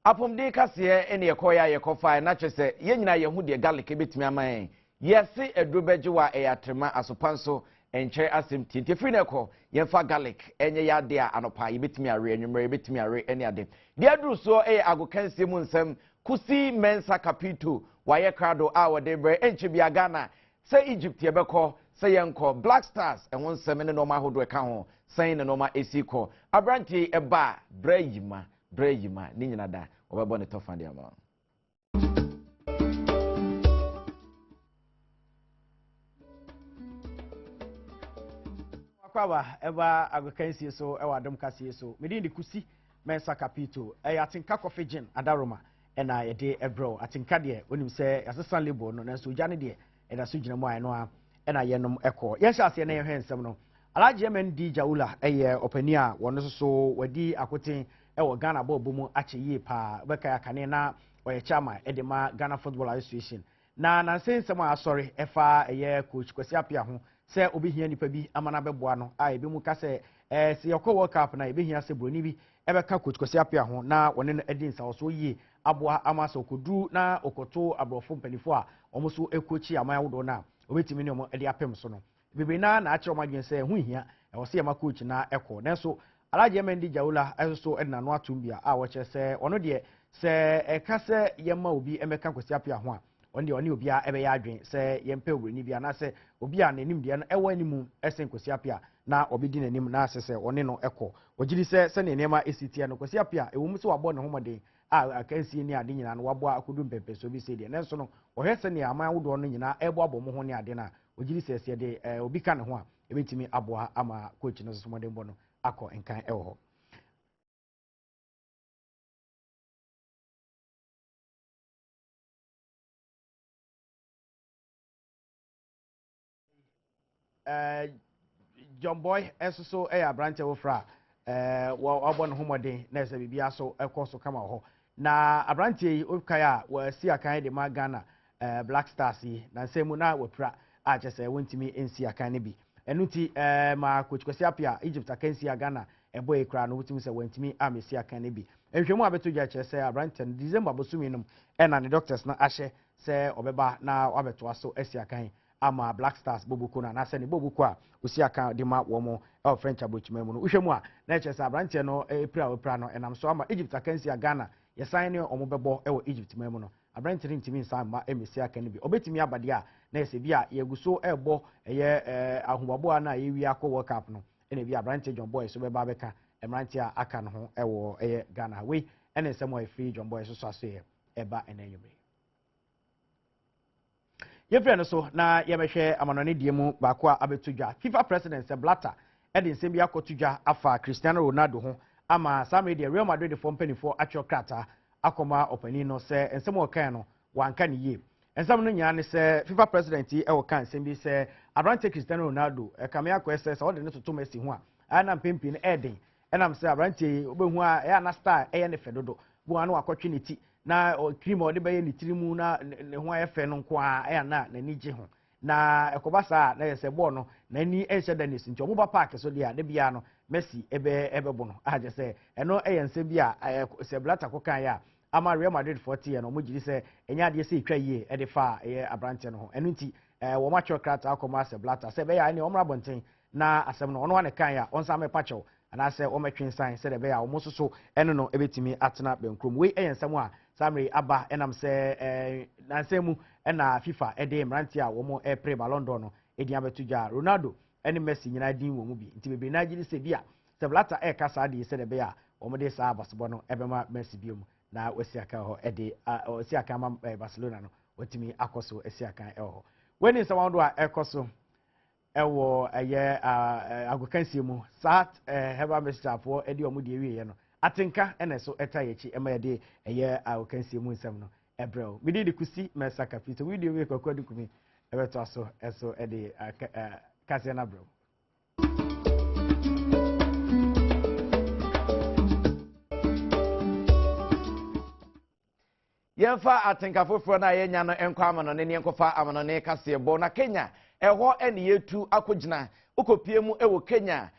Apɔmuden kaseɛ ɛne yɛkɔeɛ a yɛkɔfaeɛ na kyerɛ sɛ yɛn nyinaa yɛhu deɛ garlic ɛbɛtumi ama yɛn. Yɛse aduro bɛgye wo a ɛyɛ atrema asopa nso ɛnkyerɛ asɛm tie. Nti ɛfiri no ɛkɔ yɛmfa garlic ɛnyɛ yɛ adeɛ a anɔpa yɛbɛtumi awe, anwummerɛ yɛbɛtumi awe ɛne ade. Deɛ aduru soɔ ɛyɛ agokansie mu nsɛm. Kusi Mensah Kapito wayɛ krado a wɔde brɛ ɛnkyɛ biara Ghana Sɛ Egypt yɛbɛkɔ, sɛ yɛnkɔ, Black Stars ɛho nsɛm ne nnoɔma ahodoɔ ɛka ho, sɛn na nnoɔma ɛsi kɔ, aberanteɛ yi ɛba a, brɛ yima, brɛ yima, ne nyina da, wɔbɛbɔ ne tɔfa de ama wo. Akwaba ɛba agokansie so ɛwɔ Adom Kaseɛ so. Me din de Kusi Mensah Kapito. Ɛyɛ Atenka Coffee Gin Adaroma ɛna yɛde ɛbrɛ wo. Atenka deɛ wonim sɛ yɛasesa label no nanso ogya no deɛ ɛda so gyina mu a ɛno ara ɛna yɛnom ɛkɔ. Yɛnhyɛ aseɛ na yɛhwɛ nsɛm no. Alhaji MND Jawula ɛyɛ ɔpanin a wɔn nso so wadi akoten ɛwɔ Ghana bɔɔlbɔ mu akyɛ yie paa. Wobɛkae akane na ɔyɛ chairman ɛde ma Ghana Football Association. Na nansa yi nsɛm a asɔre ɛfa ɛyɛ coach Kwasi Appiah ho sɛ obehia nipa bi ama no abɛboa no a ebinom ka sɛ ɛɛ sɛ yɛkɔ World Cup no a ebehia sɛ broni bi ɛbɛka coach Kwasi Appiah ho na wɔne no adi nsawɔsoɔ yie aboa ama sɛ ɔkɔduru na ɔkɔto aborɔfo mpanimfoɔ a wɔn nso ɛkɔkyi aman ahodoɔ no a obetumi ne wɔn de apem so no. Bebree no ara na akyerɛ wɔn adwene sɛ ɛho nhia, ɛwɔ sɛ yɛma coach no ara kɔ. Nanso Alhaji MND Jawula nso so de n'ano atom bi a ɔkyerɛ sɛ ɔno deɛ sɛ ɛka sɛ yɛmma obi mmɛka Kwasi Appiah ho a, ɔno deɛ ɔne obiara bɛyɛ adwene sɛ yɛmpɛ oburoni bi anaasɛ obi a n'animdeɛ no ɛwɔ anim sen Kwasi Appiah na ɔbɛdi n'anim na asɛ sɛ ɔne no kɔ. Ɔgye di sɛ sɛdeɛ nneɛma si teɛ no, Kwasi Appiah, ɛwɔ mu sɛ wabɔ ne ho mmɔden a akansie ne ade nyinaa no waboa akɔdu mpɛmpɛnsoɔ bi sei deɛ, nanso no ɔhwɛ sɛdeɛ aman ahodoɔ no nyinaa ɛreboaboa wɔn ho ne ade no a, Ɔgye di sɛ sɛ yɛde obi ka ne ho a, ɛbɛtumi aboa ama coach no nso mmɔdenbɔ no akɔ nkan wɔ hɔ. John Boy nso so yɛ aberanteɛ foforɔ a wabɔ ne ho mmɔden na ɛsɛ biribiara so kɔ so kama wɔ hɔ. Na aberanteɛ yi wokae a wasi akan de ma Ghana Black Stars yi, nansa mu na wapira. a kyerɛ sɛ wɔntumi nsi akan no bi. Ɛno nti ɛɛ ma Coach Kwasi Appiah Egypt akansi a Ghana ɛbɔ yi koraa no, wotumi sɛ wɔntumi amesi akan no bi. Nhwɛmu a bɛto dwa kyerɛ sɛ aberanteɛ no, December bosome nom ɛna ne doctors no ahyɛ sɛ ɔbɛba na wabɛtoa so asi akan ama Black Stars boboko no, anaasɛ ne boboko a osi akan de ma wɔn ɛwɔ French aburokyima mu no. Wohwɛ mu a, na ɛkyerɛ sɛ aberanteɛ no epira a opira no ɛnam so ama Egypt akansi a Ghana yɛsan ne wɔn bɛbɔ ɛwɔ Egypt man mu no, aberanteɛ no ntumi nsan mma mmesi akan no bi. Ɔbɛtumi aba deɛ a, na yɛsɛ bi a yɛgu so ɛrebɔ ɛyɛ ahobaboa no a yɛwie akɔ World Cup no, ɛna bi aberanteɛ John Boy so bɛba abɛka mmeranteɛ a aka no ho ɛwɔ ɛyɛ Ghana. Wei ɛne nsɛm a ɛfiri John Boy so so aso yɛ ɛba ɛnɛ nwumere. Yɛfrɛ no so na yɛbɛhwɛ amanɔne deɛ mu baako a abɛto dwa. FIFA president Sepp Blatter ɛde nsɛm bi akɔto dwa afa Cristiano Ronaldo ho ama saa mmerɛ deɛ Real Madrid foɔ mpanimfoɔ atwerɛ krataa akɔma ɔpanin no sɛ nsɛm a ɔkae no, wanka ne yie. Nsɛm no nyinaa ne sɛ FIFA president yi ɛwɔ ka nsɛm bi sɛ aberante Cristiano Ronaldo ɛkame akɔɛ sɛ ɔde ne toto Messi ho a, ɛyɛ na mpempem no ɛɛden, ɛnam sɛ aberanteɛ yi wobɛhu a, ɛyɛ ana style ɛyɛ ne fɛ dodo bu ano akɔtwe ne ti na cream a ɔde bɛyɛ ne tiri mu na ne ho ayɛ fɛ no nko a, ɛyɛ ana n'ani gye ho. Na ɛkɔba saa na yɛ sɛ bɔɔl no n'ani nhyɛ da ne so, nti ɔmo ba park so deɛ a, de bia no Messi ɛbɛbɔ no. Agyɛ sɛ ɛno ɛyɛ nsɛm bi a ɛɛ sɛ Blatter kɔ kan yɛ a ama Real Madrid foɔ teɛ no, ɔmo gye di sɛ ɛnyɛ adeɛ sɛ etwa yie ɛde fa ɛyɛ aberanteɛ no ho. Ɛno nti wɔn atwerɛ krataa akɔma sɛ Blatter sɛ ɛbɛyɛ a ɛne ɔmo abɔnten na asɛm no ɔno ane kan a ɔnsan mɛpa kyɛw anaasɛ wɔmɛtwe nsan sɛdeɛ ɛbɛyɛ a wɔn nso so ɛno no ɛbɛtumi atena bɛnkurom. Wei ɛyɛ nsɛm a saa mmere aba, ɛnam sɛ nansan mu ɛna FIFA ɛde mmeranteɛ a wɔn ɛpere Ballon d'Or no ɛdi abɛto dwa. Ronaldo ɛne Messi nyinaa din wɔ mu bi, nti bebree naa gye di sɛ bi a sɛ Blatter ɛreka saa deɛ sɛdeɛ ɛbɛyɛ a wɔde saa abasobɔ no ɛbɛma Messi bio mu na wasi akan hɔ ɛde ɔsi akan ama Barcelona no watumi akɔ so asi akan ɛwɔ hɔ. Wei ne nsɛm ahodoɔ a ɛkɔ so ɛwɔ ɛyɛ agokansie mu. Saa herbal mixture-foɔ ɛde wɔn deɛ wieɛ no, atenka ɛna ɛso ɛta yɛ akyi ɛma yɛde ɛyɛ agokansie mu nsɛm no ɛbrɛ o. Mede de Kusi Mɛsa Kapito video wei kɔkɔ de kumi ɛbɛtoa so ɛso ɛde kaseɛ no abrɛ o. Yɛmfa atenka foforɔ no a yɛnya no nkɔ amanɔne ne yɛnkɔfa amanɔne kaseɛbɔ. Na Kenya ɛhɔ ɛne yɛtu akɔgyina. Wokɔpie mu ɛwɔ Kenya,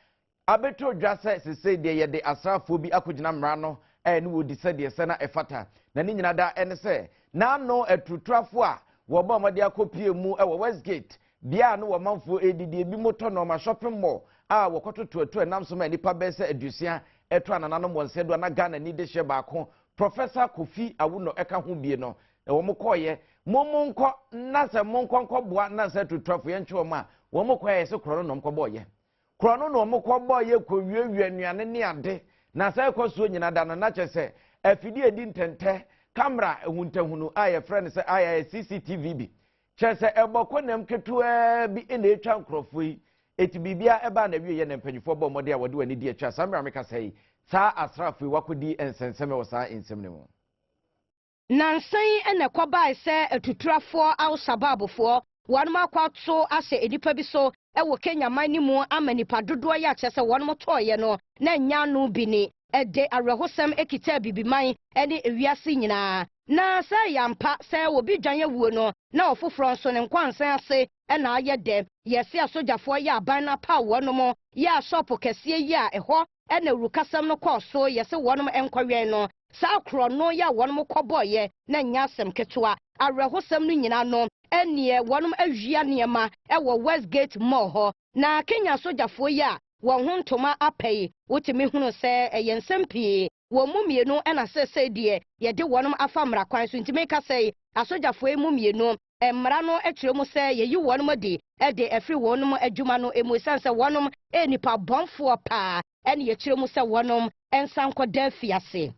abɛtɔ dwa sɛ sesei deɛ yɛde asraafoɔ bi akɔgyina mmara no ɛne wɔdi sɛdeɛ sɛ na ɛfata. Na ne nyina da ɛne sɛ n'ano aturuturafo a wɔbɔ ɔmɔde akɔpie mu ɛwɔ Westgate bea a no wɔmanfoɔ ɛdidi ebi mo tɔ nɔɔma, shopping mall a wɔkɔtoto atu ɛnam so ma nnipa bɛyɛ sɛ 50 ɛto anananom wɔn nsa do a na Ghana ni de hyɛ baako, Professor Kofi Awuno, ɛka ho bie no na wɔn kɔɔyɛ mo mo nkɔ na sɛ mo nkɔ nkɔboa na sɛ tuturafo yɛntwe wɔn a wɔn kɔɛ sɛ korɔ no na wɔn kɔbɔɔyɛ korɔ no na wɔn kɔbɔɔyɛ kɔwiewie nnuane ne ade. Na sɛ ɛkɔ soɔ nyina da no na kyerɛ sɛ afidie edi ntɛntɛ, camera ehuntahunu a yɛfrɛ no sɛ ayɛ CCTV bi, kyerɛ sɛ ɛbɔ kɔnam ketewaa bi na etwa nkurɔfoɔ yi eti biribia ɛbaa na wie yɛ na mpanyinfoɔ bɔ mmɔden a wɔde wɔn ani di akyi a saa mmerɛ a meka sɛ yi saa asraafo yi wakɔdi nsɛnsɛm wɔ saa nsɛm no mu. Nansan ɛna ɛkɔbae sɛ atuturafoɔ Al-Shabaabfoɔ wɔnom akɔ ato ahyɛ nnipa bi so ɛwɔ Kenya man no mu ama nipa dodoɔ yɛ akyerɛ sɛ wɔnom tɔɔyɛ no na nya ano bi ni. Ɛde awerɛhosɛm ekita bibiman ne ewiase nyinaa. Na sɛ ɛyɛ ampa sɛ obi dwan awuo no na ɔfoforɔ nso ne nkwansan ase ɛna ayɛ dɛ, yɛse asogyafoɔ yɛ aban no apaw wɔnom yɛ asɔpo kɛseɛ yi a ɛhɔ ɛna awurukasɛm no kɔɔ so, yɛse wɔnom nkɔwɛn no saa korɔ no yɛ a wɔnom kɔbɔɔyɛ na nyɛ asɛm ketewa. Awerɛhosɛm no nyinaa no ɛneɛ wɔnom awia nneɛma ɛwɔ Westgate Mall hɔ. Na Kenya sogyafoɔ yi a wɔn ho ntoma apɛ yi, wotumi hunu sɛ ɛyɛ nsɛm pii. Wɔn mu mmienu ɛna sɛsɛ deɛ yɛde wɔnom afa mmara kwan so. Ntumi kasa yi, asogyafoɔ yi mu mmienu, mmara no kyerɛ mu sɛ yɛyi wɔnom adi ɛde ɛfiri wɔnom adwuma no emu, ɛsiane sɛ wɔnom ɛyɛ nipa bɔnfoɔ paa, ɛne yɛkyerɛ mu sɛ wɔnom nsa nkɔda afiase.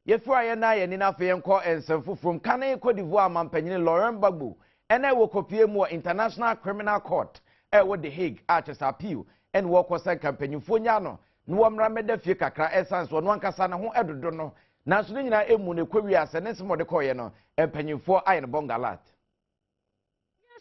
Yɛfiri a yɛn yɛn ni afei yɛnkɔ nsɛm foforɔ mu. Kane Cote d'Ivoire mampanyini Laurent Gbagbo ɛna ɛwɔ kɔpie mu wɔ International Criminal Court ɛwɔ The Hague a kyerɛ sɛ appeal ɛne wɔkɔ sɛ nka mpanyinfoɔ nya no na wɔmmra mmɛda fie kakra, ɛsan so ɔno ankasa ne ho ɛdodo no. Nanso ne nyinaa emu no ɛkɔ wie asɛ ne nsɛm a ɔde kɔɔyɛ no, mpanyinfoɔ ayɛ no bɔngalat.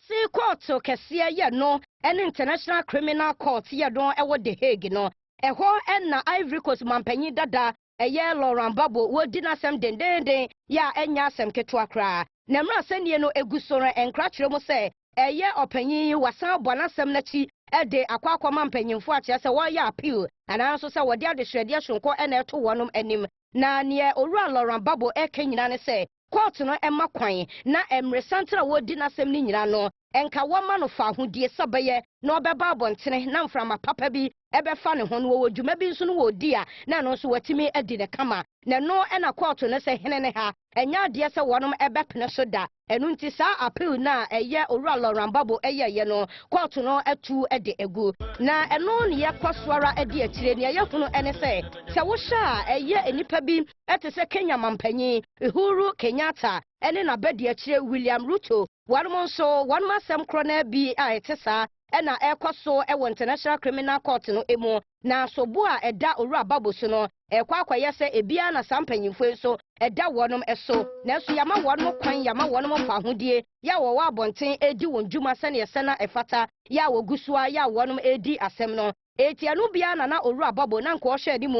Si kɔɔto kɛseɛ yɛ no ɛne International Criminal Court yɛ no ɛwɔ The Hague no, ɛhɔ ɛna Ivory Coast mampanyin dada ɛyɛ Laurent Gbagbo wɔdi n'asɛm dendenden yɛ a ɛnyɛ asɛm ketewa koraa. Na mmerɛ asɛnnie no gu so no, nkra kyerɛ mu sɛ ɛyɛ ɔpanyin yi wasan abɔ n'asɛm no akyi de akɔ akɔma mpanyimfoɔ akyerɛ sɛ wɔreyɛ appeal anaa nso sɛ wɔde adesrɛdeɛ soronko na ɛreto wɔnom anim. Na neɛ Owura Laurent Gbagbo reka nyinaa ne sɛ kɔɔto no mma kwan na mmeresanten a wɔredi n'asɛm no nyinaa no nka wɔmma no faahodie sɛ ɔbɛyɛ na ɔbɛba abɔntene na mframa papa bi bɛfa ne ho na wɔwɔ dwuma bi nso no wɔredi a na ɛno nso watumi adi no kama. Na ɛno na kɔɔto no sɛ hene ne ha ɛnyɛ adeɛ sɛ wɔnom bɛpene so da. Ɛno nti saa appeal no a ɛyɛ Owura Laurent Gbagbo yɛeɛ no kɔɔto no atu de agu. Na ɛno na yɛkɔ so ara di akyire. Nea yɛhunu ne sɛ, sɛ wohwɛ a ɛyɛ nnipa bi te sɛ Kenya mampanyin Uhuru Kenyatta ne n'abadiakyire William Ruto, wɔnom nso wɔnom asɛm korɔ no ara bi a ɛte saa na ɛrekɔ so wɔ International Criminal Court no mu. Na sobo a ɛda Owura Gbagbo so no, ɛrekɔ akɔyɛ sɛ ebiara na saa mpanyimfoɔ yi nso ɛda wɔnom so. Nanso yɛama wɔnom kwan, yɛama wɔnom fahodie, yɛ a wɔwɔ abɔnten redi wɔn dwuma sɛdeɛ ɛsɛ na ɛfata, yɛ a wɔgu so ara yɛ a wɔnom redi asɛm no. Enti ɛno biara na na Owura Gbagbo na anka ɔhwɛ anim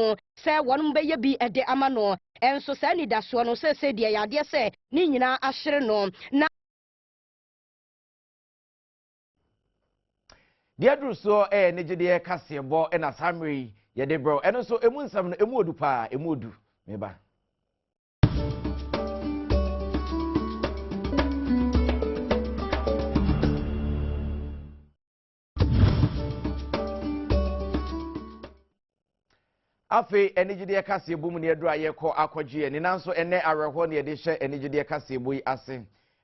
sɛ wɔnom bɛyɛ bi de ama no. Nso saa anidasoɔ no seesei deɛ ɛyɛ adeɛ sɛ ne nyinaa ahyere no. Na. Deɛ aduru soɔ yɛ anigyedeɛ kaseɛbɔ na saa mmerɛ yi yɛde brɛ wo. Ɛno nso ɛmu nsɛm no ɛmu odu paa, ɛmu odu. Meba. Afei anigyedeɛ kaseɛbɔ mu ne aduru a yɛkɔ akɔgye ani nanso ɛnɛ awerɛhoɔ ne yɛde hyɛ anigyedeɛ kaseɛbɔ yi ase.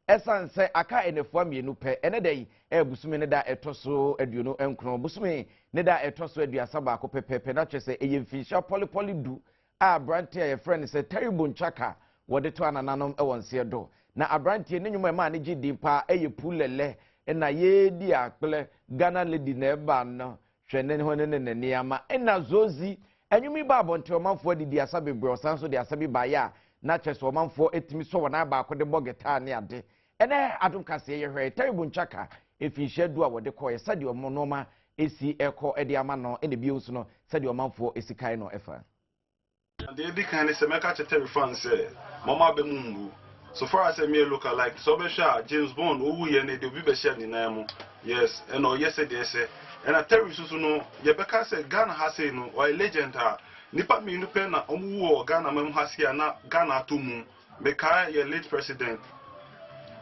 Ɛsiane sɛ aka nnafua mmienu pɛ, ɛnɛ da yi ɛyɛ bosome ne da ɛtɔ so 29, bosome ne da ɛtɔ so 31 pɛpɛɛpɛ, na kyerɛ sɛ ɛyɛ mfinhyia pɔlepɔle du a aberanteɛ a yɛfrɛ no sɛ Terry Bonchaka wɔde to anananom wɔ nseɛ do. Na aberanteɛ ne nnwom a ɛmaa no gye din paa ɛyɛ Pulɛlɛ na Yɛredi Akplɛ, Ghana Lady na ɛba no, Hwɛ ne ho ne ne nneɛma. Nna Zozi nnwom yi baa abɔnten, ɔmanfoɔ adidi asa bebree, ɔsan nso de asa bi baeɛ a na kyerɛ sɛ ɔmanfoɔ tumi sɔ wɔn nan baako de bɔ guitar ne ade. Ɛnnɛ Adom Kaseɛ yɛhwɛɛ Terrible Nchaka mfinhyia du a wɔde kɔeɛ, sɛdeɛ wɔn nnoɔma si rekɔ de ama no ɛna bio nso no sɛdeɛ ɔmanfoɔ si kae no fa. Deɛ edi kan ne sɛ mɛka akyerɛ Terry fans sɛ ma wɔn aba mu mmu. So far as sɛ meyɛ look alike sɛ wobɛhwɛ a James Bond owuiɛ no ɛde obi bɛhyɛɛ ne nan mu yes ɛna ɔyɛ sɛdeɛ ɛsɛ ɛna Terry nso so no yɛbɛka sɛ Ghana ha sei no ɔyɛ legend a nnipa mmienu pɛ na wɔn wu wɔ Ghana man mu ha sei a na Ghana atɔ mum. Mekae yɛ late president,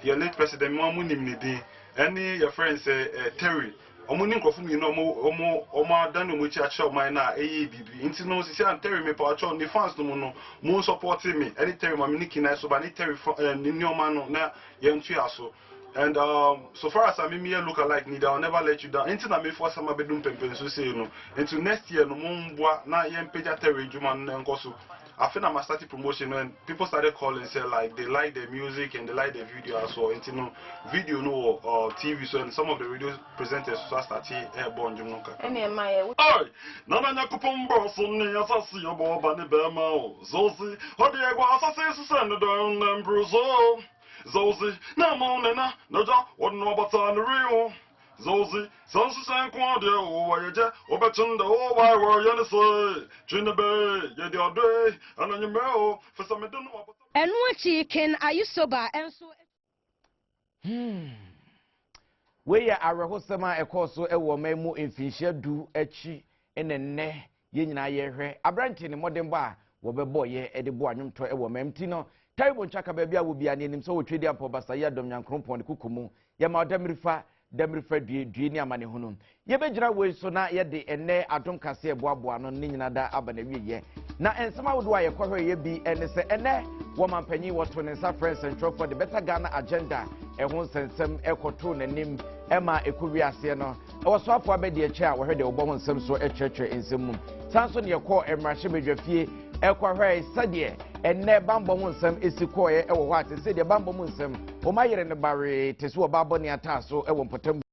yɛ late president mo a mo nim ne din, ɛne yɛfrɛ no sɛ eh, Terry. Wɔn ne nkurɔfo mmienu a wɔn wɔn wɔn adane wɔn akyi akyerɛ ɔman no a ɛyɛ biribi. Nti no sisi a Terry mepa ɔkyɛw ne fans no mu no mo nsɔpɔte me ɛne Terry ma me ne Kinai so ba ne Terry fa eh, ne nneɛma no na yɛntoa so. And um, so far as a me meyɛ look alike ni deɛ I will never let you down. Nti na me force ama bɛdu mpɛmpɛnso sei no. Nti next year no mo mboa na yɛmpagya Terry adwuma no na ɛnkɔ so. Afei na ma start promotion no and people started calling sɛ like they like the music and they like the video as well. Nti no video no wɔ TV so and some of the radio presenters nso astate ɛɛbɔ ndwom no kakra. Ɛna ɛma yɛ. Oi! Nana Nyakopɔn bɔɔ so ne asase ɔbɔɔ ɔba ne bɛɛma o Zozi ɔde agu asase so sɛ ne dɔ na mboro so Zozi na ama wo nana n'agya wɔde no abata ne were ho Zozi sɛ nhyehyɛ nko ara deɛ o wɔyɛ gyɛ wobɛkyen dɛ o why wɔyɛ ne sei Twi ne bɛ yɛ de ɔdɔ ei ɛna nwummerɛ o fisɛ mede no abata Ɛno akyi Ken Ayisoba nso. Hmm. Wei yɛ awerɛhosɛm a ɛkɔɔ so wɔ ɔman mu mfinhyia du akyi na nnɛ yɛn nyinaa yɛhwɛ aberante ne mmɔdenbɔ a wɔbɛbɔeɛ de boa nnwomtɔ wɔ ɔman mu ti no. Taribo Nkyaka baabi a wɔ biara ne anim sɛ wɔtwe di ampɔ basa yi adɔm nyankoropɔn ne koko mu. Yɛma ɔdamirifa Dammirifa due, due ne amanehunu. Yɛbɛgyina wei so na yɛde ɛnnɛ adom kaseɛ boaboa ano ne nyina da aba n'awieɛ. Na nsɛm ahodoɔ a yɛkɔhwɛeɛ bi ne sɛ ɛnnɛ wɔ mampanyin wɔto ne nsa frɛ nsɛntwerɛfoɔ de Better Ghana Agenda ɛho nsɛnsɛm ɛkɔtoo n'anim ɛma ɛkɔ wiaseɛ no. Ɛwɔ soafoɔ abɛdeɛkyɛ a wɔhwɛ deɛ wɔbɔ ho nsɛm so kyerɛkyerɛ nsɛm mu. Saa nso ne yɛkɔɔ mmarahyɛbadwafie ɛkɔhwɛe sɛdeɛ ɛnnɛ bammɔ ho nsɛm ɛsi kɔɔeɛ ɛwɔ hɔ a te sɛ deɛ bammɔ mu nsɛm wɔn ayere no bawee te sɛ ɔbaa bɔne ataa so ɛwɔ mpɔtam.